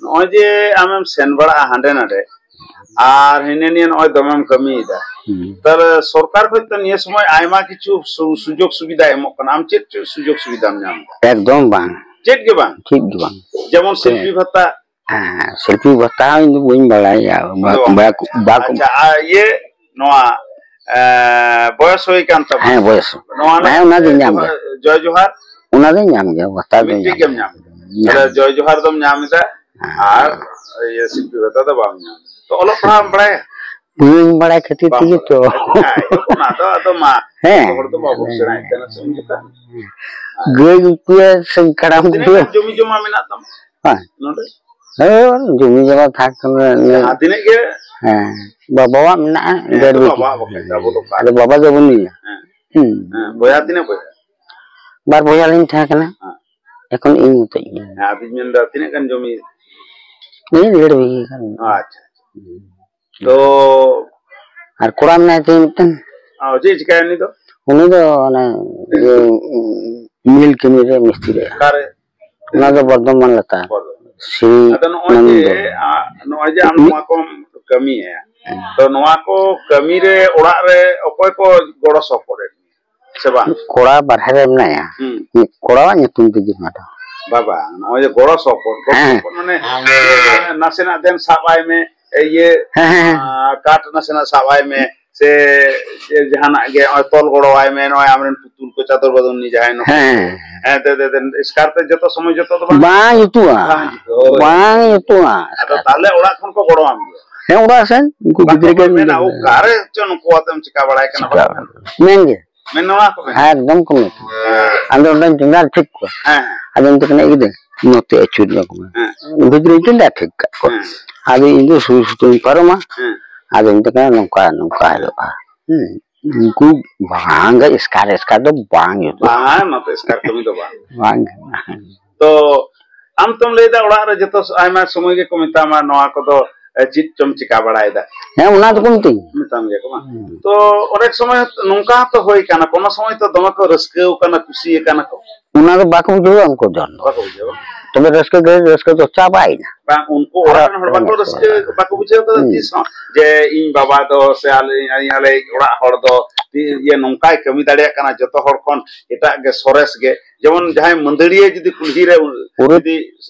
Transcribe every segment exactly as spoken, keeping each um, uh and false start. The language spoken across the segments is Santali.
ᱱᱚᱜᱼᱚᱭ ᱡᱮ ᱟᱢᱮᱢ ᱥᱮᱱ ᱵᱟᱲᱟᱜᱼᱟ ᱦᱟᱸᱰᱮ ᱱᱟᱰᱮ, ᱟᱨ ᱦᱤᱱᱟᱹ ᱱᱤᱭᱟᱹ ᱱᱚᱜᱼᱚᱭ ᱫᱚᱢᱮᱢ ᱠᱟᱹᱢᱤᱭᱮᱫᱟ, ᱦᱩᱸ᱾ ᱛᱟᱦᱞᱮ ᱥᱚᱨᱠᱟᱨ ᱠᱷᱚᱡ ᱛᱚ ᱱᱤᱭᱟᱹ ᱥᱚᱢᱚᱭ ᱟᱭᱢᱟ ᱠᱤᱪᱷᱩ ᱥᱩ-, ᱥᱩᱡᱳᱜᱽ ᱥᱩᱵᱤᱫᱷᱟ ᱮᱢᱚᱜ ᱠᱟᱱᱟ, ᱟᱢ ᱪᱮᱫ ᱪᱮᱫ ᱥᱩᱡᱳᱜᱽ ᱥᱩᱵᱤᱫᱷᱟᱢ ᱧᱟᱢ ᱮᱫᱟ? ᱮᱠᱫᱚᱢ ᱵᱟᱝ᱾ ᱪᱮᱫ ᱜᱮ ᱵᱟᱝ? ᱪᱮᱫ ᱜᱮ ᱵᱟᱝ᱾ ᱡᱮᱢᱚᱱ ᱦᱮᱸ᱾ ᱥᱤᱞᱯᱤ ᱵᱷᱟᱛᱟ? ᱦᱮᱸ, ᱥᱤᱞᱯᱤ ᱵᱷᱟᱛᱟ ᱦᱚᱸ ᱤᱧ ᱫᱚ ᱵᱟᱹᱧ ᱵᱟᱲᱟᱭᱟ᱾ ᱵᱟ-, ᱟᱫᱚ ᱵᱟ-, ᱵᱟᱠᱚ ᱟᱪᱪᱷᱟ, ᱟᱨ ᱤᱭᱟᱹ, ᱱᱚᱣᱟ, ᱮ, ᱵᱚᱭᱚᱥ ᱦᱩᱭ ᱠᱟᱱ ᱛᱟᱢᱟ᱾ ᱦᱮᱸ, ᱵᱚᱭᱚᱥ᱾ ᱱᱚᱣᱟ ᱦᱮᱸ, ᱨᱮᱱᱟᱜ ᱚᱱᱟ ᱫᱚᱧ ᱧᱟᱢ ᱜᱮᱭᱟ᱾ ᱡᱚᱭ ᱡᱚᱦᱟᱨ? ᱚᱱᱟ ᱫᱚᱧ ᱧᱟᱢ ᱜᱮᱭᱟ, ᱵᱷᱟᱛᱟ ᱫᱚᱧ ᱢᱤᱫᱴᱤᱡ ᱧᱟᱢ ᱜᱮᱢ ᱜᱮᱭᱟ᱾ ᱧᱟᱢ ᱮᱫᱟ᱾ ᱧᱟᱢ᱾ ᱛᱟᱦᱞᱮ ᱡᱚᱭ ᱡᱚᱦᱟᱨ ᱫᱚᱢ ᱧᱟᱢ ᱮᱫᱟ, ᱦᱮᱸ᱾ ᱟᱨ ᱤᱭᱟᱹ ᱥᱤᱞᱯᱤ ᱵᱷᱟᱛᱟ ᱫᱚ ᱵᱟᱢ ᱧᱟᱢ ᱮᱫᱟ᱾ ᱛᱚ ᱚᱞᱚᱜ ᱯᱟᱲᱦᱟᱜ ᱮᱢ ᱵᱟᱲᱟᱭᱟ? ᱵᱟᱹᱧ ᱵᱟᱲᱟᱭ ᱠᱷᱟᱹᱛᱤᱨ ᱵᱟᱢ ᱛᱮᱜᱮ ᱛᱚ᱾ ᱵᱟᱲᱟᱭᱟ᱾ ᱦᱮᱸ, ᱚᱱᱟ ᱫᱚ ᱟᱫᱚ ᱢᱟ, ᱦᱮᱸ᱾ ᱡᱚᱛᱚ ᱦᱚᱲ ᱫᱚ ᱵᱟᱵᱚᱱ ᱥᱮᱬᱟᱭᱮᱫ ᱠᱟᱱᱟ ᱥᱮ ᱩᱱ ᱡᱚᱠᱷᱟᱱ᱾ ᱜᱟᱹᱭ ᱜᱩᱯᱤᱭᱟ ᱥᱮ ᱠᱟᱰᱟ ᱛᱤᱱᱟᱹᱜ ᱜᱩᱯᱤᱭᱟ? ᱜᱟᱱ ᱡᱚᱢᱤ ᱡᱚᱢᱟ ᱢᱮᱱᱟᱜ ᱛᱟᱢᱟ ᱦᱮᱸ᱾ ᱱᱚᱰᱮ? ᱦᱳᱭ, ᱡᱚᱢᱤ ᱡᱚᱢᱟ ᱛᱷᱟᱠ ᱠᱟᱱᱟ᱾ ᱡᱟᱦᱟᱸ ᱛᱤᱱᱟᱹᱜ ᱜᱮ ᱦᱮᱸ, ᱵᱟᱵᱟᱣᱟᱜ ᱢᱮᱱᱟᱜᱼᱟ, ᱦᱮᱸ, ᱰᱮᱲ ᱛᱚ ᱵᱤᱜᱷᱟᱹ᱾ ᱵᱟᱵᱟᱣᱟᱜ ᱵᱟᱠᱷᱟᱡ ᱫᱚ ᱟᱵᱚ ᱫᱚ ᱚᱠᱟ ᱟᱫᱚ ᱨᱮ? ᱵᱟᱵᱟ ᱫᱚ ᱵᱟᱹᱱᱩᱭᱟ᱾ ᱦᱮᱸ᱾ ᱦᱩᱸ᱾ ᱦᱮᱸ, ᱵᱚᱭᱦᱟ ᱛᱤᱱᱟᱹᱜ ᱵᱚᱭᱦᱟ? ᱵᱟᱨ ᱵᱚᱭᱦᱟ ᱞᱤᱧ ᱛᱟᱦᱮᱸ ᱠᱟᱱᱟ᱾ ᱦᱮᱸ᱾ ᱮᱠᱷᱚᱱ ᱤᱧ ᱢᱚᱛᱚᱡ ᱜᱮ᱾ ᱦᱮᱸ, ᱟᱫᱚᱧ ᱢᱮᱱᱫᱟ ᱛᱤᱱᱟᱹᱜ ᱜᱟᱱ ᱡᱚᱢᱤ? ᱤᱧ ᱰᱮᱲ ᱵᱤᱜᱷᱟᱹ ᱜᱟᱱ᱾ ᱟᱪᱪᱷᱟ, ᱟᱪᱪᱷᱟ᱾ ᱦᱩᱸ᱾ ᱛᱚ ᱟᱨ ᱠᱚᱲᱟ ᱢᱮᱱᱟᱭ ᱛᱤᱧ ᱢᱤᱫᱴᱮᱱ᱾ ᱚ, ᱪᱮᱫ ᱮ ᱪᱤᱠᱟᱹᱭᱟ ᱩᱱᱤ ᱫᱚ? ᱩᱱᱤ ᱫᱚ ᱚᱱᱮ ᱤᱭᱟᱹ, ᱢᱤᱞ ᱠᱟᱹᱢᱤ ᱨᱮ ᱢᱤᱥᱛᱨᱤ ᱨᱮ᱾ ᱚᱠᱟᱨᱮ? ᱚᱱᱟ ᱫᱚ ᱵᱚᱨᱫᱷᱚᱢᱟᱱ ᱞᱟᱛᱟᱨ᱾ ᱵᱚᱨᱫᱷᱚᱢᱟᱱ᱾ ᱥᱨᱤ ᱟᱫᱚ ᱱᱚᱜᱼᱚᱭ ᱡᱮ, ᱱᱚᱱᱫᱚ᱾ ᱟ, ᱱᱚᱜᱼᱚᱭ ᱡᱮ ᱟᱢ ᱢᱤ- ᱱᱚᱣᱟ ᱠᱚᱢ ᱠᱟᱹᱢᱤᱭᱟ, ᱦᱮᱸ᱾ ᱛᱚ ᱱᱚᱣᱟ ᱠᱚ ᱠᱟᱹᱢᱤ ᱨᱮ ᱚᱲᱟᱜ ᱨᱮ ᱚᱠᱚᱭ ᱠᱚ ᱜᱚᱲᱚ ᱥᱚᱯᱚᱦᱚᱫ ᱮᱫ ᱢᱮᱭᱟ ᱥᱮ ᱵᱟᱝ? ᱠᱚᱲᱟ ᱵᱟᱨᱦᱮ ᱨᱮ ᱢᱮᱱᱟᱭᱟ᱾ ᱦᱩᱸ᱾ ᱢᱤᱫ ᱠᱚᱲᱟᱣᱟᱜ ᱧᱩᱛᱩᱢ ᱛᱮᱜᱮ ᱱᱚᱣᱟ ᱫᱚ᱾ ᱵᱟᱵᱟ, ᱱᱚᱜᱼᱚᱭ ᱡᱮ ᱜᱚᱲᱚ ᱥᱚᱯᱚᱦᱚᱫ, ᱜᱚᱲᱚ ᱦᱮᱸ᱾ ᱥᱚᱯᱚᱦᱚᱫ ᱢᱟᱱᱮ ᱱᱟᱥᱮᱱᱟᱜ ᱫᱮᱱ ᱥᱟᱵ ᱟᱭ ᱢᱮ, ᱤᱭᱟᱹ, ᱦᱮᱸ, ᱦᱮᱸ, ᱦᱮᱸ᱾ ᱟᱸ, ᱠᱟᱴ ᱱᱟᱥᱮᱱᱟᱜ ᱥᱟᱵ ᱟᱭ ᱢᱮ, ᱥᱮ ᱡᱟᱦᱟᱱᱟᱜ ᱜᱮ ᱱᱚᱜᱼᱚᱭ ᱛᱚᱞ ᱜᱚᱲᱚ ᱟᱭ ᱢᱮ, ᱱᱚᱜᱼᱚᱭ ᱟᱢᱨᱮᱱ ᱯᱩᱛᱩᱞ ᱠᱚ ᱪᱟᱫᱚᱨ ᱵᱟᱫᱚᱱ ᱱᱤ ᱡᱟᱦᱟᱸᱭ ᱱᱚᱠᱚ᱾ ᱦᱮᱸ᱾ ᱦᱮᱸ, ᱫᱮ, ᱫᱮ, ᱫᱮ, ᱮᱥᱠᱟᱨ ᱛᱮ ᱡᱚᱛᱚ ᱥᱚᱢᱚᱭ ᱡᱚᱛᱚ ᱫᱚ ᱵᱟᱝ ᱵᱟᱝ ᱡᱩᱛᱩᱜᱼᱟ᱾ ᱵᱟᱝ ᱡᱩᱛᱩᱜᱼᱟ᱾ ᱦᱳᱭ᱾ ᱵᱟᱝ ᱡᱩᱛᱩᱜᱼᱟ᱾ ᱟᱫᱚ ᱛᱟᱦᱞᱮ ᱚᱲᱟᱜ ᱠᱷᱚᱱ ᱠᱚ ᱜᱚᱲᱚ ᱟᱢ ᱜᱮᱭᱟ? ᱦᱮᱸ, ᱚᱲᱟᱜ ᱥᱮᱱ ᱩᱱᱠᱩ ᱵᱟᱠᱚ ᱜᱤᱫᱽᱨᱟᱹ ᱠᱚ ᱢᱮᱱᱟ, ᱢᱮᱱᱟ, "ᱚᱠᱟᱨᱮ ᱪᱚ ᱱᱩᱠᱩ ᱟᱛᱮᱢ ᱪᱤᱠᱟ ᱵᱟᱲᱟᱭ ᱠᱟᱱᱟ?" ᱪᱤᱠᱟ ᱵᱟᱲᱟᱭ ᱠᱟᱱᱟ᱾ ᱢᱮᱱ ᱜᱮ᱾ ᱢᱮᱱ ᱱᱚᱣᱟ ᱠᱚ ᱢᱮᱱᱟ᱾ ᱦᱮᱸ, ᱮᱠᱫᱚᱢ ᱠᱚ ᱢᱮᱱᱟ᱾ ᱦᱮᱸ᱾ ᱟᱫᱚ ᱚᱸᱰᱮᱧ ᱴᱮᱸᱰᱟᱨ ᱴᱷᱤᱠ ᱠᱚᱣᱟ᱾ ᱦᱮᱸ᱾ ᱟᱫᱚ ᱢᱮᱛᱟ ᱠᱟᱱᱟ, "ᱮ ᱜᱤᱫᱟᱹᱨ, ᱱᱚᱛᱮ ᱟᱹᱪᱩᱨ ᱧᱚᱜ ᱢᱮ᱾ ᱦᱮᱸ᱾ ᱵᱷᱤᱛᱨᱤᱧ ᱴᱮᱸᱰᱟᱨ ᱴᱷᱤᱠ ᱠᱟᱜ ᱠᱚᱣᱟ᱾ ᱦᱮᱸ᱾ ᱟᱫᱚ ᱤᱧ ᱫᱚ ᱥᱩᱨ ᱥᱩᱨ ᱛᱮᱧ ᱯᱟᱨᱚᱢᱟ᱾ ᱦᱮᱸ᱾ ᱟᱫᱚ ᱢᱮᱛᱟ ᱠᱟᱱᱟ, ᱱᱚᱝᱠᱟ, ᱱᱚᱝᱠᱟ ᱦᱩᱭᱩᱜᱼᱟ᱾ ᱦᱮᱸ᱾ ᱩᱱᱠᱩ ᱵᱟᱝ ᱜᱮ ᱮᱥᱠᱟᱨ, ᱮᱥᱠᱟᱨ ᱫᱚ ᱵᱟᱝ ᱦᱩᱭᱩᱜᱼᱟ᱾ ᱵᱟᱝ, ᱱᱚᱛᱮ ᱮᱥᱠᱟᱨ ᱠᱟᱹᱢᱤ ᱫᱚ ᱵᱟᱝ᱾ ᱵᱟᱝ ᱜᱟᱱᱚᱜᱼᱟ᱾ ᱛᱚ, ᱟᱢ ᱛᱚᱢ ᱞᱟᱹᱭᱫᱟ ᱚᱲᱟᱜ ᱨᱮ ᱡᱚᱛᱚ ᱟᱭᱢᱟ ᱥᱚᱢᱚᱭ ᱜᱮᱠᱚ ᱢᱮᱛᱟᱢᱟ, "ᱱᱚᱣᱟ ᱠᱚᱫᱚ, ᱮ, ᱪᱮᱫ ᱪᱚᱢ ᱪᱤᱠᱟ ᱵᱟᱲᱟᱭᱮᱫᱟ?" ᱦᱮᱸ, ᱚᱱᱟ ᱫᱚᱠᱚ ᱢᱤᱛᱟᱹᱧᱟ᱾ ᱢᱮᱛᱟᱢ ᱜᱮᱭᱟ ᱠᱚ ᱵᱟᱝ? ᱦᱩᱸ᱾ ᱛᱚ, ᱚᱱᱮᱠ ᱥᱚᱢᱚᱭ ᱱᱚᱝᱠᱟ ᱦᱚᱸᱛᱚ ᱦᱩᱭ ᱠᱟᱱᱟ, ᱠᱚᱱᱚ ᱥᱚᱢᱚᱭ ᱛᱚ ᱫᱚᱢᱮ ᱠᱚ ᱨᱟᱹᱥᱠᱟᱹᱣ ᱠᱟᱱᱟ, ᱠᱩᱥᱤ ᱟᱠᱟᱱᱟ ᱠᱚ᱾ ᱚᱱᱟ ᱫᱚ ᱵᱟᱠᱚ ᱵᱩᱡᱷᱟᱹᱣᱟ ᱩᱱᱠᱩ ᱫᱚ᱾ ᱵᱟᱠᱚ ᱵᱩᱡᱷᱟᱹᱣᱟ᱾ ᱛᱚᱵᱮ ᱨᱟᱹᱥᱠᱟᱹ ᱜᱮ, ᱨᱟᱹᱥᱠᱟᱹ ᱫᱚ ᱪᱟᱵᱟᱭᱮᱱᱟ᱾ ᱵᱟᱝ, ᱩᱱᱠᱩ ᱚᱲᱟᱜ ᱟᱨ ᱨᱮᱱ ᱦᱚᱲ ᱵᱟᱠᱚ ᱨᱟᱹᱥᱠᱟᱹ, ᱵᱟᱠᱚ ᱵᱩᱡᱷᱟᱹᱣ ᱠᱟᱫᱟ ᱦᱩᱸ᱾ ᱛᱤᱥ ᱦᱚᱸ ᱡᱮ ᱤᱧ ᱵᱟᱵᱟ ᱫᱚ ᱥᱮ ᱟᱞᱮ, ᱟᱞᱮ, ᱟᱞᱮ ᱚᱲᱟᱜ ᱦᱚᱲ ᱫᱚ ᱛᱤ-, ᱤᱭᱟᱹ ᱱᱚᱝᱠᱟᱭ ᱠᱟᱹᱢᱤ ᱫᱟᱲᱮᱭᱟᱜ ᱠᱟᱱᱟ, ᱡᱚᱛᱚ ᱦᱚᱲ ᱠᱷᱚᱱ ᱮᱴᱟᱜ ᱜᱮ ᱥᱚᱨᱮᱥ ᱜᱮ᱾ ᱡᱮᱢᱚᱱ ᱡᱟᱦᱟᱸᱭ ᱢᱟᱹᱫᱟᱹᱲᱤᱭᱟᱹ ᱡᱩᱫᱤ ᱠᱩᱞᱦᱤ ᱨᱮ ᱩ-, ᱯᱩᱨᱟᱹ ᱡᱩᱫᱤ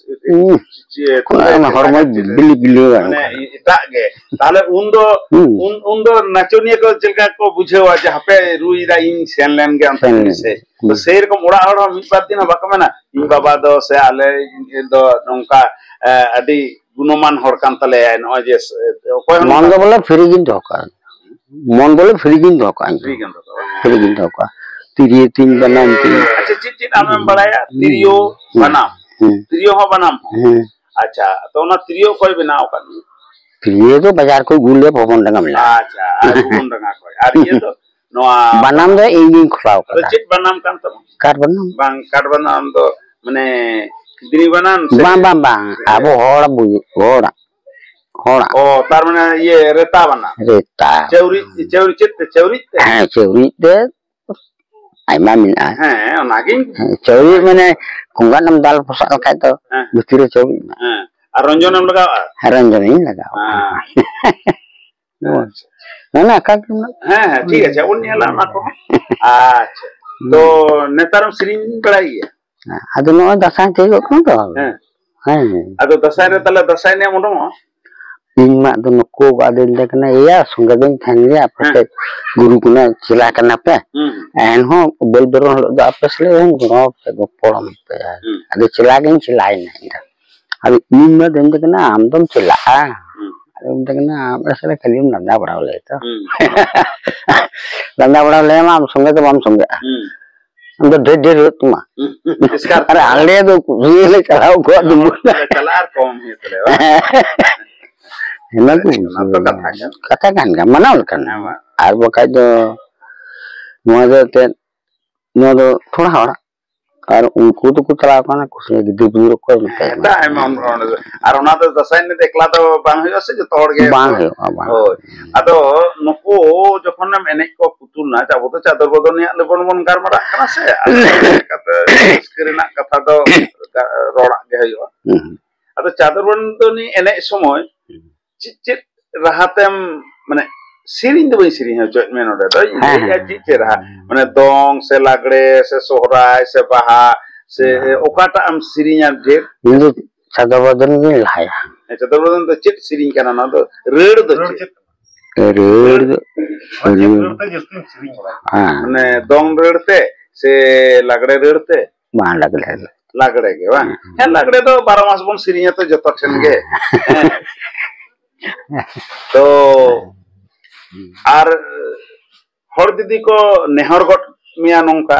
ᱦᱩᱸ᱾ ᱪᱮ-, ᱚᱱᱟ, ᱚᱱᱟ ᱦᱚᱲᱢᱚ ᱪᱮ-, ᱵᱤᱞᱤ ᱵᱤᱞᱤ ᱢᱟᱱᱮ ᱮᱴᱟᱜ ᱜᱮ, ᱛᱟᱦᱞᱮ ᱩᱱ ᱫᱚ, ᱦᱩᱸ᱾ ᱩᱱ, ᱩᱱ ᱫᱚ ᱱᱟᱪᱚᱱᱤᱭᱟᱹ ᱠᱚ ᱪᱮᱫ ᱞᱮᱠᱟ ᱠᱚ ᱵᱩᱡᱷᱟᱹᱣᱟ ᱡᱮ ᱦᱟᱯᱮ ᱨᱩᱭ ᱫᱟ, ᱤᱧ ᱥᱮᱱ ᱞᱮᱱ ᱜᱮ ᱚᱱᱛᱮ ᱥᱮᱱ ᱠᱷᱚᱱ ᱞᱮᱱ ᱥᱮ᱾ ᱜᱮ᱾ ᱛᱚ ᱦᱩᱸ᱾ ᱥᱮᱭ ᱨᱚᱠᱚᱢ ᱚᱲᱟᱜ ᱦᱚᱲ ᱦᱚᱸ ᱢᱤᱫ ᱵᱟᱨ ᱫᱤᱱ ᱦᱚᱸ ᱵᱟᱠᱚ ᱢᱮᱱᱟ, "ᱤᱧ ᱵᱟᱵᱟ ᱫᱚ ᱥᱮ ᱟᱞᱮ ᱫᱚ ᱱᱚᱝᱠᱟ, ᱮ, ᱟᱹᱰᱤ ᱜᱩᱱᱚᱢᱟᱱ ᱦᱚᱲ ᱠᱟᱱ ᱛᱟᱞᱮᱭᱟᱭ, ᱱᱚᱜᱼᱚᱭ ᱡᱮ ᱥᱮ, ᱚᱠᱚᱭ ᱦᱚᱸ ᱢᱚᱱ ᱱᱚᱝᱠᱟ ᱫᱚ ᱵᱚᱞᱮ ᱯᱷᱨᱤ ᱜᱤᱧ ᱫᱚᱦᱚ ᱠᱟᱜᱼᱟ᱾ ᱢᱚᱱ ᱵᱚᱞᱮ ᱯᱷᱨᱤ ᱜᱤᱧ ᱫᱚᱦᱚ ᱠᱟᱜᱼᱟ ᱤᱧ ᱫᱚ᱾ ᱯᱷᱨᱤ ᱜᱮᱢ ᱫᱚᱦᱚ ᱠᱟᱜᱼᱟ᱾ ᱯᱷᱨᱤ ᱜᱤᱧ ᱫᱚᱦᱚ ᱠᱟᱜᱼᱟ᱾ ᱛᱤᱨᱭᱳ ᱛᱤᱧ, ᱵᱟᱱᱟᱢ ᱛᱤᱧ᱾ ᱟᱪᱪᱷᱟ, ᱪᱮᱫ ᱪᱮᱫ ᱟᱢᱮᱢ ᱵᱟᱲᱟᱭᱟ? ᱛᱤᱨᱭᱳ, ᱦᱩᱸ᱾ ᱵᱟᱱᱟᱢ᱾ ᱦᱩᱸ᱾ ᱛᱤᱨᱭᱳ ᱦᱚᱸ ᱵᱟᱱᱟᱢ ᱦᱚᱸ? ᱦᱩᱸ᱾ ᱟᱪᱪᱷᱟ, ᱛᱚ ᱚᱱᱟ ᱛᱤᱨᱭᱳ ᱚᱠᱚᱭ ᱵᱮᱱᱟᱣ ᱟᱠᱟᱫ ᱢᱮᱭᱟ? ᱛᱤᱨᱭᱳ ᱫᱚ ᱵᱟᱡᱟᱨ ᱠᱷᱚᱡ ᱟᱹᱜᱩ ᱞᱮᱫ ᱵᱷᱚᱵᱚᱱ ᱰᱟᱸᱜᱟ ᱢᱮᱱᱟᱜᱼᱟ᱾ ᱟᱪᱪᱷᱟ, ᱟᱨ ᱵᱷᱚᱵᱚᱱ ᱰᱟᱸᱜᱟ ᱠᱷᱚᱡ᱾ ᱟᱨ ᱤᱭᱟᱹ ᱫᱚ? ᱱᱚᱣᱟ ᱵᱟᱱᱟᱢ ᱫᱚ ᱤᱧ ᱜᱤᱧ ᱠᱷᱚᱞᱟᱣ ᱟᱫᱚ ᱠᱟᱫᱟ᱾ ᱪᱮᱫ ᱵᱟᱱᱟᱢ ᱠᱟᱱ ᱛᱟᱢᱟ? ᱠᱟᱴ ᱵᱟᱱᱟᱢ᱾ ᱵᱟᱝ, ᱠᱟᱴ ᱵᱟᱱᱟᱢ ᱫᱚ ᱢᱟᱱᱮ ᱛᱤᱨᱤ ᱵᱟᱱᱟᱢ ᱥᱮ? ᱵᱟᱝ, ᱵᱟᱝ, ᱵᱟᱝ᱾ ᱟᱵᱚ ᱦᱚᱲ ᱵᱩᱡ-, ᱦᱚᱲᱟᱜ, ᱦᱚᱲᱟᱜ᱾ ᱚ, ᱛᱟᱨ ᱢᱟᱱᱮ ᱤᱭᱟᱹ ᱨᱮᱛᱟ ᱵᱟᱱᱟᱢ᱾ ᱨᱮᱛᱟ᱾ ᱪᱟᱹᱣᱨᱤ, ᱪᱟᱹᱣᱨᱤ ᱪᱮᱫ ᱛᱮ? ᱪᱟᱹᱣᱨᱤ ᱛᱮ? ᱦᱮᱸ, ᱪᱟᱹᱣᱨᱤ ᱛᱮ᱾ ᱟᱭᱢᱟ ᱢᱮᱱᱟᱜᱼᱟ᱾ ᱦᱮᱸ, ᱚᱱᱟᱜᱤᱧ ᱦᱮᱸ, ᱪᱟᱹᱣᱨᱤ ᱢᱟᱱᱮ ᱠᱚᱸᱜᱟᱱ ᱮᱢ ᱫᱟᱞ ᱯᱚᱥᱟᱜ ᱞᱮᱠᱷᱟᱡ ᱫᱚ ᱦᱮᱸ᱾ ᱵᱷᱤᱛᱤᱨ ᱨᱮ ᱪᱟᱹᱣᱨᱤ ᱢᱮᱱᱟᱜᱼᱟ᱾ ᱦᱮᱸ, ᱟᱨ ᱨᱚᱧᱡᱚᱱ ᱮᱢ ᱞᱟᱜᱟᱣᱟ? ᱦᱮᱸ, ᱨᱚᱧᱡᱚᱱᱤᱧ ᱞᱟᱜᱟᱣᱟ᱾ ᱦᱮᱸ᱾ ᱵᱩᱡᱽ? ᱚᱱᱟ ᱟᱠᱟ ᱜᱮ ᱢᱮᱱᱟᱜ᱾ ᱦᱮᱸ, ᱦᱮᱸ, ᱴᱷᱤᱠ ᱟᱪᱷᱮ, ᱵᱚᱱ ᱧᱮᱞᱟ ᱚᱱᱟ ᱠᱚᱦᱚᱸ᱾ ᱟᱪᱪᱷᱟ, ᱦᱩᱸ᱾ ᱛᱚ ᱱᱮᱛᱟᱨ ᱮᱢ ᱥᱮᱨᱮᱧ ᱵᱟᱲᱟᱭ ᱜᱮᱭᱟ? ᱦᱮᱸ, ᱟᱫᱚ ᱱᱚᱜᱼᱚᱭ ᱫᱟᱸᱥᱟᱭ ᱛᱤᱭᱳᱜᱚᱜ ᱠᱟᱱᱟ ᱛᱚ᱾ ᱦᱮᱸ᱾ ᱦᱮᱸ᱾ ᱟᱫᱚ ᱫᱟᱸᱥᱟᱭ ᱨᱮ ᱛᱟᱦᱞᱮ ᱫᱟᱸᱥᱟᱭ ᱮᱱᱮᱡ ᱮᱢ ᱩᱰᱩᱝᱚᱜᱼᱟ? ᱤᱧ ᱢᱟ ᱟᱫᱚ ᱱᱩᱠᱩ ᱟᱫᱚᱧ ᱢᱮᱛᱟᱭ ᱠᱟᱱᱟ, "ᱮᱭᱟ, ᱥᱚᱸᱜᱮ ᱫᱚᱧ ᱛᱟᱦᱮᱱ ᱜᱮᱭᱟ, ᱦᱮᱸ᱾ ᱯᱟᱥᱮᱡ ᱜᱩᱨᱩ ᱠᱚᱱᱟ ᱪᱮᱞᱟ ᱠᱟᱱᱟ ᱯᱮ, ᱦᱩᱸ᱾ ᱮᱱᱦᱚᱸ ᱵᱟᱹᱞ ᱵᱮᱨᱚᱱ ᱦᱤᱞᱳᱜ ᱫᱚ ᱟᱯᱮ ᱥᱟᱞᱟᱜ ᱤᱧ ᱜᱚᱲᱚ ᱟᱯᱮ, ᱜᱚᱯᱚᱲᱚᱢ ᱯᱮ᱾" ᱦᱩᱸ᱾ ᱟᱫᱚ ᱪᱮᱞᱟ ᱜᱤᱧ ᱪᱮᱞᱟᱭᱮᱱᱟ ᱤᱧ ᱫᱚ᱾ ᱟᱫᱚ ᱤᱧ ᱢᱟ ᱟᱫᱚᱧ ᱢᱮᱛᱟᱭ ᱠᱟᱱᱟ, "ᱟᱢ ᱫᱚᱢ ᱪᱮᱞᱟᱜᱼᱟ?" ᱦᱩᱸ᱾ ᱟᱫᱚᱧ ᱢᱮᱛᱟᱭ ᱠᱟᱱᱟ, "ᱟᱯᱮ ᱥᱟᱞᱟᱜ ᱠᱷᱟᱹᱞᱤᱢ ᱞᱟᱸᱫᱟ ᱵᱟᱲᱟ ᱞᱮᱭᱟ ᱛᱚ᱾ ᱦᱩᱸ᱾ ᱞᱟᱸᱫᱟ ᱵᱟᱲᱟ ᱞᱮᱭᱟ ᱢᱟ, ᱟᱢ ᱥᱚᱸᱜᱮ ᱫᱚ ᱵᱟᱢ ᱥᱚᱸᱜᱮᱜᱼᱟ᱾ ᱦᱩᱸ᱾ ᱟᱢ ᱫᱚ ᱰᱷᱮᱨ ᱰᱷᱮᱨ ᱦᱩᱭᱩᱜ ᱛᱟᱢᱟ᱾ ᱦᱩᱸ, ᱦᱩᱸ, ᱮᱥᱠᱟᱨ ᱟᱨ ᱛᱟᱢᱟ᱾ ᱟᱞᱮ ᱫᱚ ᱠᱩᱞᱦᱤ ᱞᱮ ᱪᱟᱞᱟᱣ ᱠᱚᱜ ᱫᱩᱢᱩᱨ ᱞᱮ ᱪᱟᱞᱟᱜᱼᱟ ᱟᱨ ᱠᱚᱢ ᱦᱩᱭᱩᱜ ᱛᱟᱞᱮᱭᱟ, ᱵᱟᱝ? ᱚᱱᱟ ᱠᱚ ᱚᱱᱟ ᱛᱚ ᱠᱟᱛᱷᱟ ᱠᱟᱱ᱾ ᱠᱟᱛᱷᱟ ᱠᱟᱱ ᱜᱮᱭᱟ, ᱢᱟᱱᱟᱣ ᱞᱮᱠᱟᱱ᱾ ᱦᱮᱸ, ᱢᱟ᱾ ᱟᱨ ᱵᱟᱠᱷᱟᱡ ᱫᱚ ᱱᱚᱣᱟ ᱫᱚ ᱮᱱᱛᱮᱫ, ᱱᱚᱣᱟ ᱫᱚ ᱛᱷᱚᱲᱟ ᱦᱚᱲᱟᱜ ᱟᱨ ᱩᱱᱠᱩ ᱫᱚᱠᱚ ᱪᱟᱞᱟᱣ ᱠᱟᱱᱟ ᱠᱩᱥᱤ ᱜᱤᱫᱽᱨᱟᱹ ᱯᱤᱫᱽᱨᱟᱹ ᱚᱠᱚᱭ ᱢᱮᱛᱟᱭ ᱠᱟᱱᱟ? ᱟᱨ ᱚᱱᱟ ᱫᱚ ᱫᱟᱸᱥᱟᱭ ᱮᱱᱮᱡ ᱫᱚ ᱮᱠᱞᱟ ᱫᱚ ᱵᱟᱝ ᱦᱩᱭᱩᱜᱼᱟ ᱥᱮ, ᱡᱚᱛᱚ ᱦᱚᱲ ᱜᱮ ᱵᱟᱝ ᱦᱩᱭᱩᱜᱼᱟ, ᱵᱟᱝ᱾ ᱦᱳᱭ᱾ ᱟᱫᱚ ᱱᱩᱠᱩ ᱡᱚᱠᱷᱚᱱᱮᱢ ᱮᱱᱮᱡ ᱠᱚ ᱯᱩᱛᱩᱞ ᱱᱟ, ᱟᱵᱚ ᱫᱚ ᱪᱟᱫᱚᱨ ᱵᱚᱫᱚᱱᱤᱭᱟᱜ ᱞᱮᱵᱚᱱ ᱵᱚᱱ ᱜᱟᱞᱢᱟᱨᱟᱜ ᱠᱟᱱᱟ ᱥᱮ, ᱟᱫᱚ ᱪᱤᱠᱟᱹᱛᱮ ᱨᱟᱹᱥᱠᱟᱹ ᱨᱮᱱᱟᱜ ᱠᱟᱛᱷᱟ ᱫᱚ ᱨᱚᱲᱟᱜ ᱜᱮ ᱦᱩᱭᱩᱜᱼᱟ᱾ ᱦᱩᱸ᱾ ᱟᱫᱚ ᱪᱟᱫᱚᱨ ᱵᱚᱫᱚᱱᱤ ᱮᱱᱮᱡ ᱥᱚᱢᱚᱭ ᱦᱩᱸ᱾ ᱪᱮᱫ ᱪᱮᱫ ᱨᱟᱦᱟ ᱛᱮᱢ, ᱢᱟᱱᱮ, ᱥᱮᱨᱮᱧ ᱫᱚ ᱵᱟᱹᱧ ᱥᱮᱨᱮᱧ ᱦᱚᱪᱚᱭᱮᱫ ᱢᱮᱭᱟ ᱱᱚᱰᱮ ᱫᱚ, ᱤᱧ ᱦᱮᱸ, ᱞᱟᱹᱭᱮᱫᱼᱟ ᱦᱮᱸ, ᱪᱮᱫ ᱪᱮᱫ ᱨᱟᱦᱟ? ᱦᱮᱸ᱾ ᱢᱟᱱᱮ, ᱫᱚᱝ ᱥᱮ ᱞᱟᱜᱽᱲᱮ ᱥᱮ ᱥᱚᱦᱨᱟᱭ ᱥᱮ ᱵᱟᱦᱟ ᱥᱮ ᱵᱟᱝ᱾ ᱚᱠᱟᱴᱟᱜ ᱮᱢ ᱥᱮᱨᱮᱧᱟ ᱰᱷᱮᱨ? ᱤᱧ ᱫᱚ ᱪᱟᱫᱚᱨ ᱵᱚᱫᱚᱱ ᱜᱤᱧ ᱞᱟᱦᱟᱭᱟ᱾ ᱦᱮᱸ, ᱪᱟᱫᱚᱨ ᱵᱚᱫᱚᱱ ᱫᱚ ᱪᱮᱫ ᱥᱮᱨᱮᱧ ᱠᱟᱱᱟ ᱚᱱᱟ ᱫᱚ? ᱨᱟᱹᱲ ᱫᱚ ᱨᱟᱹᱲ ᱪᱮᱫ? ᱪᱮᱫ? ᱨᱟᱹᱲ ᱫᱚ, ᱟᱪᱪᱷᱟ, ᱨᱟᱹᱲ᱾ ᱨᱟᱹᱲ ᱛᱮ ᱡᱟᱹᱥᱛᱤᱢ ᱥᱮᱨᱮᱧ ᱵᱟᱲᱟᱭᱟ? ᱦᱮᱸ᱾ ᱢᱟᱱᱮ, ᱫᱚᱝ ᱨᱟᱹᱲ ᱛᱮ ᱥᱮ ᱞᱟᱜᱽᱲᱮ ᱨᱟᱹᱲ ᱛᱮ? ᱵᱟᱝ, ᱞᱟᱜᱽᱲᱮ ᱨᱟᱹᱲ᱾ ᱞᱟᱜᱽᱲᱮ ᱜᱮ ᱵᱟᱝ? ᱦᱮᱸ᱾ ᱦᱮᱸ, ᱞᱟᱜᱽᱲᱮ ᱫᱚ ᱵᱟᱨᱚ ᱢᱟᱥ ᱵᱚᱱ ᱥᱮᱨᱮᱧᱟ ᱛᱚ ᱡᱚᱛᱚ ᱴᱷᱮᱱ ᱜᱮ᱾ ᱦᱮᱸ᱾ ᱛᱚ, ᱦᱮᱸ᱾ ᱟᱨ ᱦᱚᱲ ᱡᱩᱫᱤ ᱠᱚ ᱱᱮᱦᱚᱨ ᱜᱚᱫ ᱢᱮᱭᱟ ᱱᱚᱝᱠᱟ,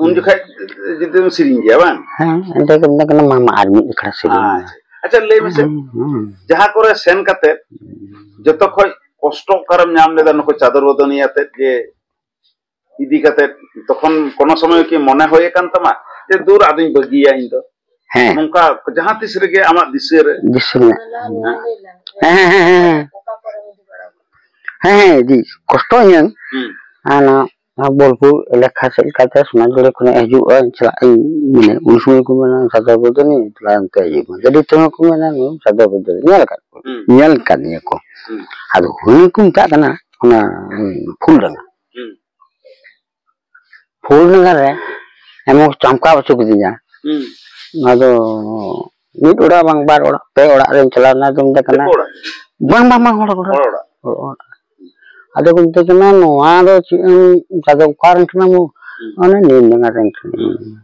ᱩᱱ ᱦᱩᱸ᱾ ᱡᱚᱠᱷᱟᱡ ᱡᱩᱫᱤᱢ ᱥᱮᱨᱮᱧ ᱜᱮᱭᱟ, ᱵᱟᱝ? ᱦᱮᱸ, ᱮᱱᱛᱮ ᱫᱚ ᱢᱮᱛᱟᱜ ᱠᱟᱱᱟ, ᱢᱟ, ᱢᱟ, ᱟᱨ ᱢᱤᱫ ᱟᱠᱷᱲᱟ ᱥᱮᱨᱮᱧ ᱢᱮ᱾ ᱟᱪᱪᱷᱟ᱾ ᱟᱪᱪᱷᱟ, ᱞᱟᱹᱭ ᱢᱮᱥᱮ, ᱦᱩᱸ, ᱦᱩᱸ᱾ ᱡᱟᱦᱟᱸ ᱠᱚᱨᱮ ᱥᱮᱱ ᱠᱟᱛᱮ ᱡᱚᱛᱚ ᱠᱷᱚᱡ ᱠᱚᱥᱴᱚ ᱚᱠᱟᱨᱮᱢ ᱧᱟᱢ ᱞᱮᱫᱟ ᱱᱩᱠᱩ ᱪᱟᱫᱚᱨ ᱵᱚᱫᱚᱱᱤ ᱟᱛᱮᱫ ᱡᱮ ᱤᱫᱤ ᱠᱟᱛᱮ, ᱛᱚᱠᱷᱚᱱ ᱠᱳᱱᱳ ᱥᱚᱢᱚᱭ ᱠᱤ ᱢᱚᱱᱮ ᱦᱩᱭ ᱟᱠᱟᱱ ᱛᱟᱢᱟ ᱡᱮ, "ᱫᱩᱨ, ᱟᱫᱚᱧ ᱵᱟᱹᱜᱤᱭᱟ ᱤᱧ ᱫᱚ"? ᱦᱮᱸ᱾ ᱱᱚᱝᱠᱟ ᱡᱟᱦᱟᱸ ᱛᱤᱥ ᱨᱮᱜᱮ ᱟᱢᱟᱜ ᱫᱤᱥᱟᱹ ᱨᱮ? ᱫᱤᱥᱟᱹ ᱢᱮᱱᱟᱜᱼᱟ᱾ ᱦᱮᱸ᱾ ᱦᱮᱸ, ᱦᱮᱸ, ᱦᱮᱸ, ᱦᱮᱸ᱾ ᱦᱮᱸ, ᱦᱮᱸ, ᱟᱹᱰᱤ ᱠᱚᱥᱴᱚᱭᱮᱱᱟᱹᱧ᱾ ᱦᱩᱸ᱾ ᱟᱨ ᱱᱚᱣᱟ, ᱱᱚᱣᱟ ᱵᱳᱞᱯᱩᱨ ᱮᱞᱟᱠᱟ ᱥᱮᱫ ᱞᱮᱠᱟᱛᱮ ᱥᱚᱱᱟᱡᱷᱩᱨᱤ ᱠᱷᱚᱱᱟᱜ ᱦᱤᱡᱩᱜᱼᱟ, ᱪᱟᱞᱟᱜ ᱟᱹᱧ, ᱢᱟᱱᱮ, ᱩᱱ ᱥᱚᱢᱚᱭ ᱠᱚ ᱢᱮᱱᱟ, "ᱥᱟᱫᱟ ᱵᱚᱫᱚᱱᱤ, ᱛᱟᱦᱞᱮ ᱚᱱᱛᱮ ᱦᱤᱡᱩᱜ ᱢᱮ᱾" ᱜᱟᱹᱰᱤ ᱛᱮᱦᱚᱸ ᱠᱚ ᱢᱮᱱᱟ, "ᱱᱩᱭ ᱥᱟᱫᱟ ᱵᱚᱫᱚᱱᱤ, ᱧᱮᱞ ᱟᱠᱟᱫ ᱠᱚᱣᱟ, ᱦᱩᱸ᱾ ᱧᱮᱞ ᱟᱠᱟᱫ ᱢᱮᱭᱟ ᱠᱚ᱾" ᱦᱩᱸ᱾ ᱟᱫᱚ ᱦᱩᱭ ᱠᱚ ᱢᱮᱛᱟᱜ ᱠᱟᱱᱟ, ᱚᱱᱟ, ᱩᱸ, ᱯᱷᱩᱞᱰᱟᱸᱜᱟ᱾ ᱦᱩᱸ᱾ ᱯᱷᱩᱞᱰᱟᱸᱜᱟ ᱨᱮ ᱮᱢᱚᱱ ᱪᱟᱢᱠᱟᱣ ᱦᱚᱪᱚ ᱠᱤᱫᱤᱧᱟ᱾ ᱦᱩᱸ᱾ ᱟᱫᱚ ᱢᱤᱫ ᱚᱲᱟᱜ ᱵᱟᱝ, ᱵᱟᱨ ᱚᱲᱟᱜ, ᱯᱮ ᱚᱲᱟᱜ ᱨᱮᱧ ᱪᱟᱞᱟᱣ ᱮᱱᱟ, ᱟᱫᱚ ᱢᱮᱛᱟᱭ ᱠᱟᱱᱟ, ᱫᱤᱠᱩ ᱚᱲᱟᱜ? ᱵᱟᱝ, ᱵᱟᱝ, ᱵᱟᱝ, ᱦᱚᱲ ᱚᱲᱟᱜ᱾ ᱦᱚᱲ ᱚᱲᱟᱜ? ᱦᱚᱲ ᱚᱲᱟᱜ᱾ ᱟᱫᱚ ᱠᱚ ᱢᱮᱛᱟᱭ ᱠᱟᱱᱟ, "ᱱᱚᱣᱟ ᱫᱚ ᱪᱮᱫ ᱮᱢ, ᱟᱫᱚ ᱚᱠᱟ ᱨᱮᱱ ᱠᱟᱱᱟᱢ?" ᱦᱩᱸ᱾ "ᱚᱱᱮ ᱱᱤᱢᱰᱟᱸᱜᱟ ᱨᱮᱱ ᱠᱟᱹᱱᱟᱹᱧ᱾" ᱦᱩᱸ᱾